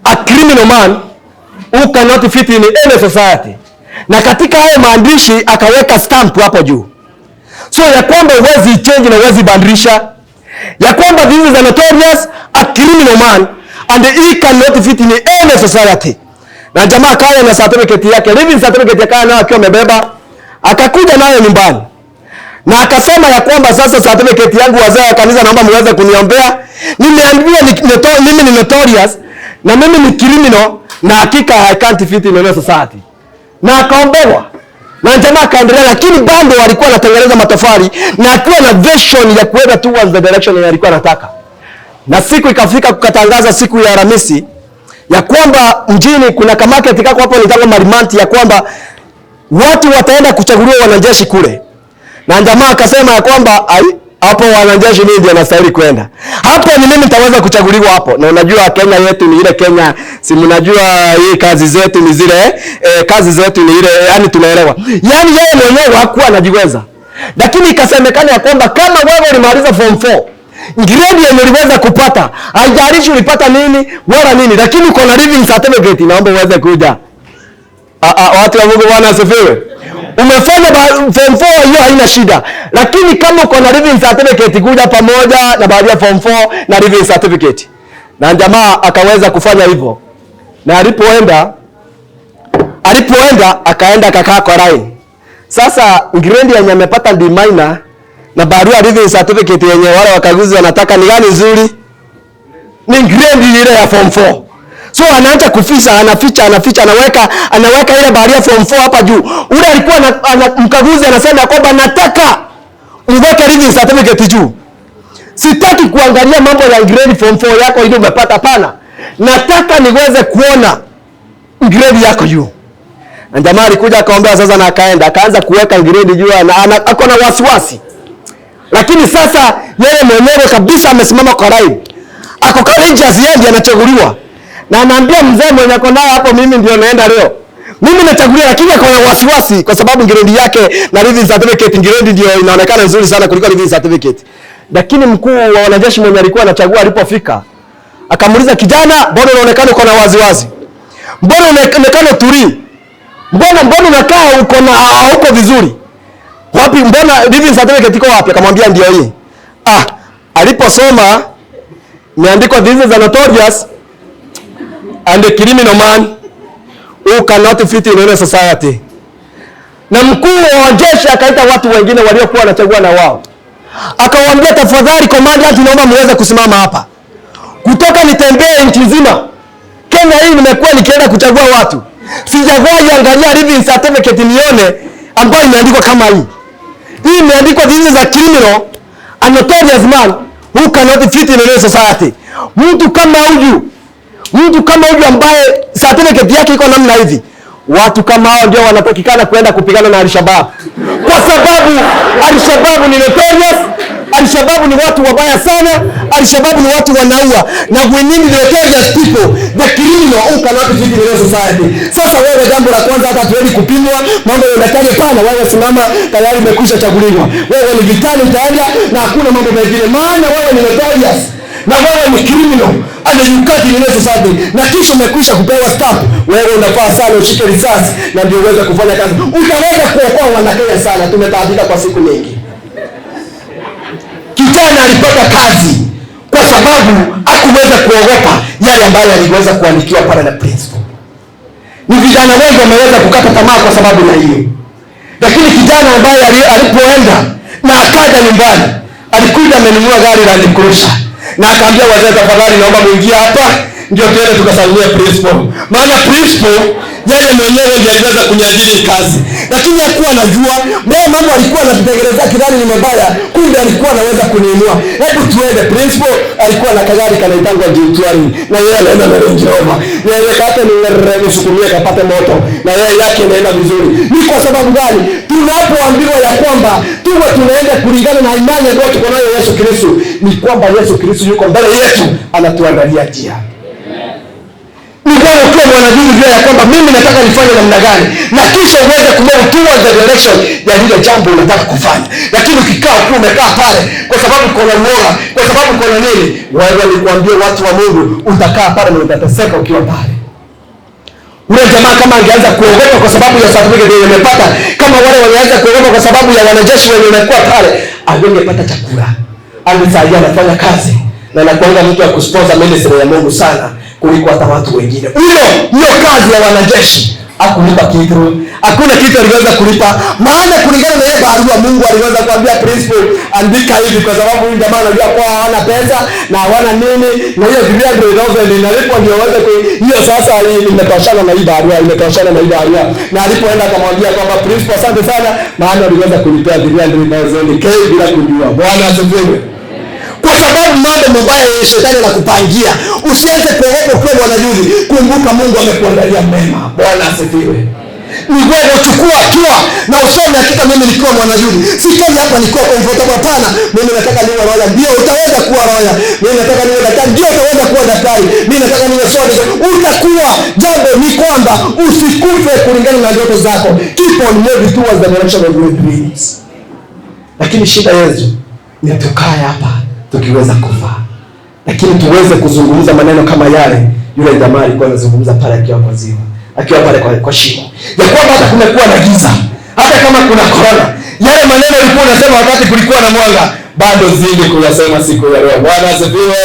a criminal man who cannot fit in any society. Na katika hayo maandishi akaweka stamp hapo juu. So ya kwamba huwezi change na huwezi badilisha. Ya kwamba this is a notorious, a criminal man and he cannot fit in any society. Na jamaa akaya na certificate yake, leaving certificate yake nayo akiwa amebeba, akakuja nayo nyumbani. Na akasema ya kwamba sasa certificate yangu, wazee wa kanisa, naomba muweze kuniombea. Nimeambiwa mimi ni notorious na mimi ni criminal na hakika I can't fit in any society. Na akaombewa. Na jamaa akaendelea, lakini bado alikuwa anatengeneza matofali na akiwa na vision ya kuenda towards the direction yenye alikuwa anataka. Na siku ikafika kukatangaza siku ya Alhamisi ya kwamba mjini kuna kamarket kako hapo ni Marimanti, ya kwamba watu wataenda kuchaguliwa wanajeshi kule. Na jamaa akasema ya kwamba Hapo wanajeshi mimi ndio nastahili kwenda. Hapo ni mimi nitaweza kuchaguliwa hapo. Na unajua Kenya yetu ni ile Kenya, si mnajua hii kazi zetu ni zile, kazi zetu ni ile, yani tunaelewa. Yani yeye mwenyewe hakuwa anajiweza. Lakini ikasemekana ya kwamba kama wewe ulimaliza form 4, grade yenye uliweza kupata, haijalishi ulipata nini wala nini, lakini uko na leaving certificate, naomba uweze kuja. Watu wa Mungu, Bwana asifiwe. Umefanya form 4, hiyo haina shida, lakini kama uko na leaving certificate, kuja pamoja na baada ya form 4 na leaving certificate. Na jamaa akaweza kufanya hivyo, na alipoenda akaenda akakaa kwa line. Sasa grade yenye amepata D minor na barua leaving certificate yenye wale wakaguzi wanataka ni gani nzuri? Ni grade ile ya form 4. So anaanza kuficha, anaficha, anaficha, anaweka ile barua form 4 hapa juu. Ule alikuwa mkaguzi anasema kwamba nataka uweke leaving certificate juu. Sitaki kuangalia mambo ya grade form 4 yako ile umepata, hapana. Nataka niweze kuona grade yako juu. Na jamaa alikuja akaombea sasa na akaenda akaanza kuweka grade juu na ako na wasiwasi. Lakini sasa yeye mwenyewe kabisa amesimama kwa line. Ako courageous, yeye ndiye anachaguliwa. Na anaambia mzee mwenye ako naye hapo, mimi ndio naenda leo. Mimi nachaguliwa, lakini ako na wasiwasi kwa sababu grade yake na leaving certificate, grade ndio inaonekana nzuri sana kuliko leaving certificate. Lakini mkuu wa wanajeshi mwenye alikuwa anachagua alipofika akamuuliza, kijana, mbona unaonekana uko na wasiwasi? Mbona unaonekana tulii? Mbona unakaa uko na hauko vizuri? Wapi, mbona leaving certificate iko wapi? Akamwambia ndio hii. Aliposoma imeandikwa, "This is a notorious and a criminal man who cannot fit in any society." Na mkuu wa jeshi akaita watu wengine waliokuwa wanachagua na wao. Akawaambia, tafadhali commandant, naomba muweze kusimama hapa. Kutoka nitembee nchi nzima, Kenya hii nimekuwa nikienda kuchagua watu. Sijawahi angalia leaving certificate nione ambayo imeandikwa kama hii. Hii imeandikwa, "This is a criminal, a notorious man who cannot fit in any society." Mtu kama huyu ambaye certificate yake iko namna hivi, watu kama hao ndio wanatakikana kwenda kupigana na Al-Shabaab, kwa sababu Al-Shabaab ni notorious, Al-Shabaab ni watu wabaya sana, Al-Shabaab ni watu wanaua, na we need the notorious people, the criminal who cannot fit in any society. Sasa wewe, jambo la kwanza, hata hatuendi kupimwa mambo ya daktari, pana wewe simama, tayari umekwisha chaguliwa. Wewe ni vitani utaenda na hakuna mambo mengine, maana wewe ni notorious na wewe ni criminal and you can't in any society, na kisha umekwisha kupewa stamp. Wewe unafaa sana ushike risasi na ndio uweze kufanya kazi, utaweza kuokoa Wanakenya sana. Tumetaabika kwa siku nyingi. Kijana alipata kazi kwa sababu hakuweza kuogopa yale ambayo aliweza kuandikiwa pale na principal. Ni vijana wengi wameweza kukata tamaa kwa sababu ya hiyo, lakini kijana ambaye alipoenda na akaja nyumbani, alikuja amenunua gari la Land Cruiser na akaambia wazee, tafadhali naomba muingie hapa ndio tuende tukasalimia principal, maana principal yeye mwenyewe ndiye aliweza kuniajiri kazi, lakini hakuwa anajua mbona mambo alikuwa anatutengenezea kidhani ni mabaya, kumbe alikuwa anaweza kuniinua. Hebu tuende. Principal alikuwa na kagari kanaitangwa G20 na yeye anaenda na Range Rover, yeye kake ni nisukumie kapate moto, na yeye yake inaenda vizuri. Ni kwa sababu gani? Tunapoambiwa ya kwamba tuwe tunaenda kulingana na imani ambayo tuko nayo Yesu Kristo, ni kwamba Yesu Kristo yuko mbele yetu, anatuandalia njia. Ni wewe ukiwa mwanadini, jua ya kwamba mimi nataka nifanye namna gani, na kisha uweze kumove towards the direction ya lile jambo unataka kufanya. Lakini ukikaa ukiwa umekaa pale kwa sababu uko na uoga, kwa sababu uko na nini, wewe nikwambie, watu wa Mungu, utakaa pale na utateseka ukiwa pale. Ule jamaa kama angeanza kuogopa kwa sababu ya certificate yenye amepata, kama wale wangeanza kuogopa kwa sababu ya wanajeshi wenye wamekuwa pale, angepata chakula. Angesaidia, anafanya kazi na anakuanga mtu wa kusponsor ministry ya Mungu sana kuliko hata watu wengine. Huyo hiyo kazi ya wanajeshi hakulipa kitu, hakuna kitu aliweza kulipa, maana kulingana na ile barua Mungu aliweza kuambia principal, andika hivi, kwa sababu huyu jamaa anajua kwa hawana pesa na hawana nini, na hiyo 300,000 inalipwa ndio waweze hiyo. Sasa imetoshana na hii barua, imetoshana na hii barua. Na alipoenda akamwambia kwamba principal, asante sana, maana aliweza kulipia 300,000 k bila kujua. Bwana asifiwe. Kwa sababu mambo mabaya ya shetani anakupangia, usianze kuogopa ukiwa mwanajuzi. Kumbuka Mungu amekuandalia mema. Bwana asifiwe. Ni wewe uchukua hatua na useme, hakika mimi nikiwa mwanayouth sikai hapa nikiwa comfortable. Hapana, mimi nataka niwe lawyer. Ndio utaweza kuwa lawyer. Mimi nataka niwe daktari. Ndio utaweza kuwa daktari. Mimi nataka niwe soda. Utakuwa. Jambo ni kwamba usikufe kulingana na ndoto zako. Keep on moving towards the direction of your dreams. Lakini shida yetu ni tukae hapa tukiweza kufa, lakini tuweze kuzungumza maneno kama yale yule jamaa alikuwa anazungumza pale akiwa kwa ziwa, akiwa pale kwa shimo, ya kwamba hata kumekuwa na giza, hata kama kuna corona, yale maneno alikuwa unasema wakati kulikuwa na mwanga, bado zidi kuyasema siku ya leo. Bwana asifiwe.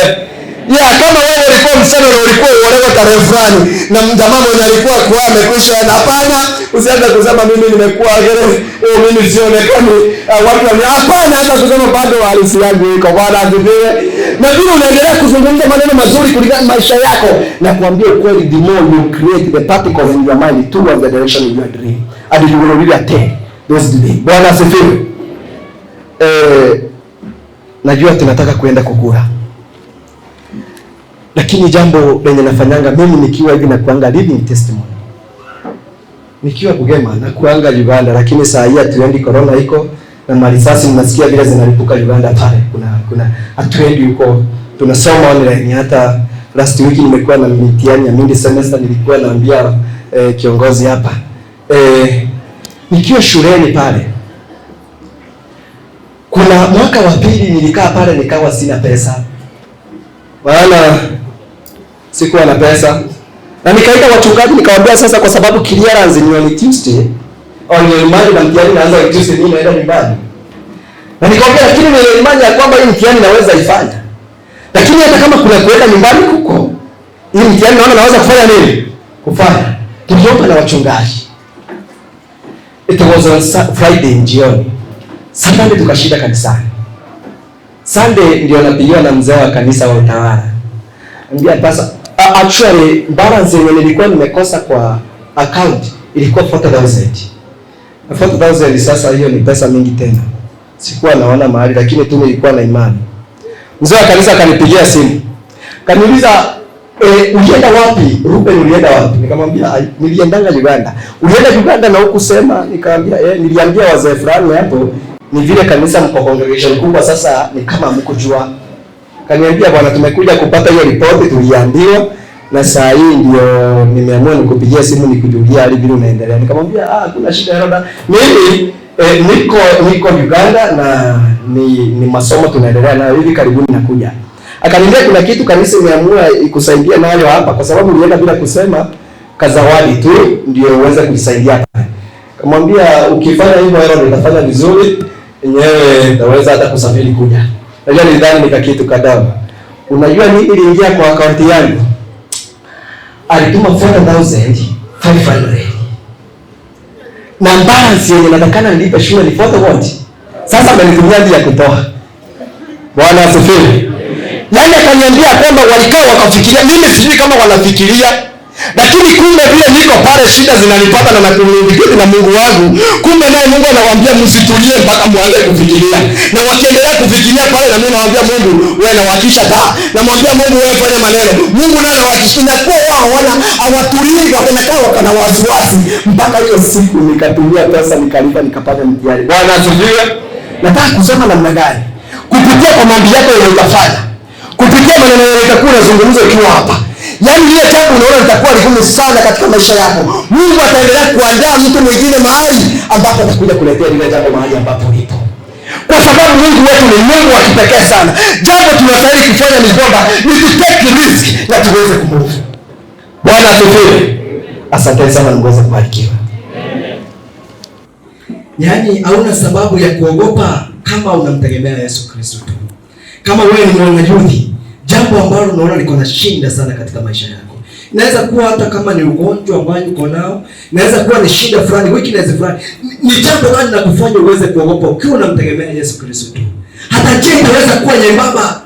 Ya kama wewe ulikuwa msichana na ulikuwa uolewe tarehe fulani na jamaa mwenye alikuwa kwa amekwisha, na hapana, usianze kusema mimi nimekuwa gere, oh, mimi sionekani, watu wame, hapana, hata kusema bado harusi yangu iko. Bwana asifiwe. Na vile unaendelea kuzungumza maneno mazuri kulingana na maisha yako, na kuambia ukweli, the more you create the particles in your mind towards the direction of your dream, and you will really attain those dreams. Bwana asifiwe. Najua tunataka kuenda kukula, lakini jambo lenye nafanyanga mimi nikiwa hivi na kuanga living testimony, nikiwa Bugema na kuanga Uganda, lakini saa hii hatuendi, corona iko na marisasi mnasikia vile zinalipuka Uganda pale, kuna hatuendi huko, tunasoma online. Hata last week nimekuwa na mitihani ya mid semester, nilikuwa naambia kiongozi hapa, nikiwa shuleni pale, kuna mwaka wa pili nilikaa pale nikawa sina pesa, maana sikuwa na pesa, na nikaita wachungaji nikawaambia, sasa kwa sababu clearance ni on Tuesday, on Monday na mtihani naanza on Tuesday, mimi naenda nyumbani. Na nikamwambia, lakini nina imani ya kwamba hii mtihani naweza ifanya, lakini hata kama kuna kuenda nyumbani kuko hii mtihani naona naweza kufanya nini? Kufanya. Tuliomba na wachungaji. It was on Friday jioni. Saturday tukashinda kanisani. Sunday ndio napigiwa na mzee wa kanisa wa utawala. Ambia pasa, actually balance yenye nilikuwa nimekosa kwa account ilikuwa 40,000. Na 40,000 sasa hiyo ni pesa mingi tena. Sikuwa naona mahali, lakini tu nilikuwa na imani. Mzee wa kanisa akanipigia simu. Kaniuliza, ulienda wapi? Ruben, ulienda wapi? Nikamwambia, niliendanga Uganda. Ulienda Uganda na hukusema? Nikamwambia, niliambia wazee fulani hapo, ni vile kanisa mko congregation kubwa, sasa ni kama mkujua. Kaniambia, bwana, tumekuja kupata hiyo ripoti tuliambiwa, na saa hii ndio nimeamua nikupigia simu nikujulia hali vile unaendelea. Nikamwambia, kuna shida Heroda. Mimi niko Uganda na ni masomo tunaendelea nayo, hivi karibuni nakuja. Akaniambia kuna kitu kanisa imeamua ikusaidia nayo hapa, kwa sababu ulienda bila kusema, kazawadi tu ndio uweze kujisaidia. Kamwambia ukifanya hivyo Herod nitafanya vizuri, yenyewe naweza hata kusafiri kuja. Najua nilidhani nika kitu kadhaa. Unajua nini iliingia kwa akaunti yangu? Alituma 4500. Na balance yenye natakana nilipe shule ni 40 what? Sasa amenitumia hadi ya kutoa. Bwana asifiwe. Yaani akaniambia kwamba walikaa wakafikiria, mimi sijui kama wanafikiria, lakini kumbe vile niko pale shida zinanipata na nakommunicate na Mungu wangu, kumbe naye Mungu anawaambia msitulie mpaka mwanze kufikiria. Na wakiendelea kufikiria pale, na mimi nawaambia Mungu, wewe nawakisha taa. Namwambia Mungu, wewe fanya maneno. Mungu naye anawakisha, na kwa wao wana hawatulii, wanakaa wakana wasiwasi mpaka hiyo siku nikatumia pesa nikalipa nikapata mtihani. Bwana asifiwe. Nataka kusema namna gani? Kupitia kwa maombi yako yenye utafanya, kupitia maneno yenye utakuwa unazungumza ukiwa hapa, yaani ile jambo unaona litakuwa ligumu sana katika maisha yako, Mungu ataendelea kuandaa mtu mwingine mahali ambapo atakuja kuletea lile jambo mahali ambapo ulipo, kwa sababu Mungu wetu ni Mungu wa kipekee sana. Jambo tunastahili kufanya ni kwamba ni to take risk na tuweze kumove. Bwana asifiwe. Asante sana, mweze kubarikiwa. Yaani hauna sababu ya kuogopa kama unamtegemea Yesu Kristo tu. Kama wewe ni mwanayouth, jambo ambalo unaona liko na shinda sana katika maisha yako, inaweza kuwa hata kama ni ugonjwa ambao uko nao, inaweza kuwa ni shida fulani, weakness fulani. Ni jambo gani la kufanya uweze kuogopa ukiwa unamtegemea Yesu Kristo tu? Hata njia inaweza kuwa nyembamba,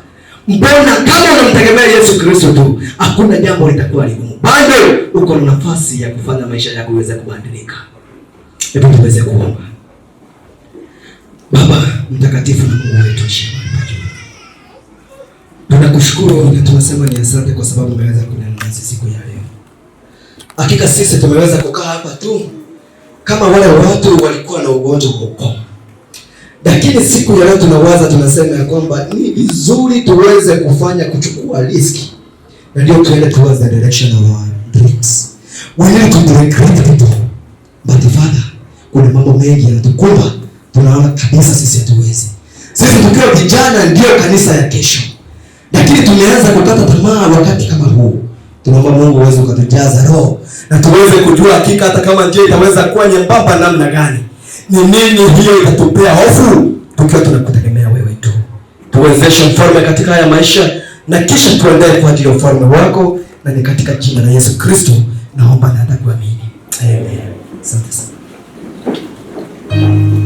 mbona kama unamtegemea Yesu Kristo tu, hakuna jambo litakuwa ligumu. Bado uko na nafasi ya kufanya maisha yako iweze kubadilika. Hebu tuweze kuomba. Baba mtakatifu na Mungu wetu juu, tunakushukuru na tunasema ni asante kwa sababu umeweza kunena nasi siku ya leo. Hakika sisi tumeweza kukaa hapa tu Kama wale watu walikuwa na ugonjwa wa ukoma. Lakini siku ya leo tunawaza, tunasema ya kwamba ni vizuri tuweze kufanya kuchukua risk, na ndio tuende towards the direction of our dreams. We need to be great people. But Father, kuna mambo mengi yanatukumba, tunaona kabisa sisi hatuwezi. Sisi tukiwa vijana ndio kanisa ya kesho, lakini tumeanza kukata tamaa wakati kama huu. Tunaomba Mungu uweze ukatujaza roho na tuweze kujua hakika, hata kama njia itaweza kuwa nyembamba namna gani, ni nini hiyo itatupea hofu, tukiwa tunakutegemea wewe tu. Tuwezeshe, Mfalme, katika haya maisha na kisha tuendelee kwa ajili ya ufalme wako, na ni katika jina la Yesu Kristo naomba na hata kuamini. Amen. Asante sana.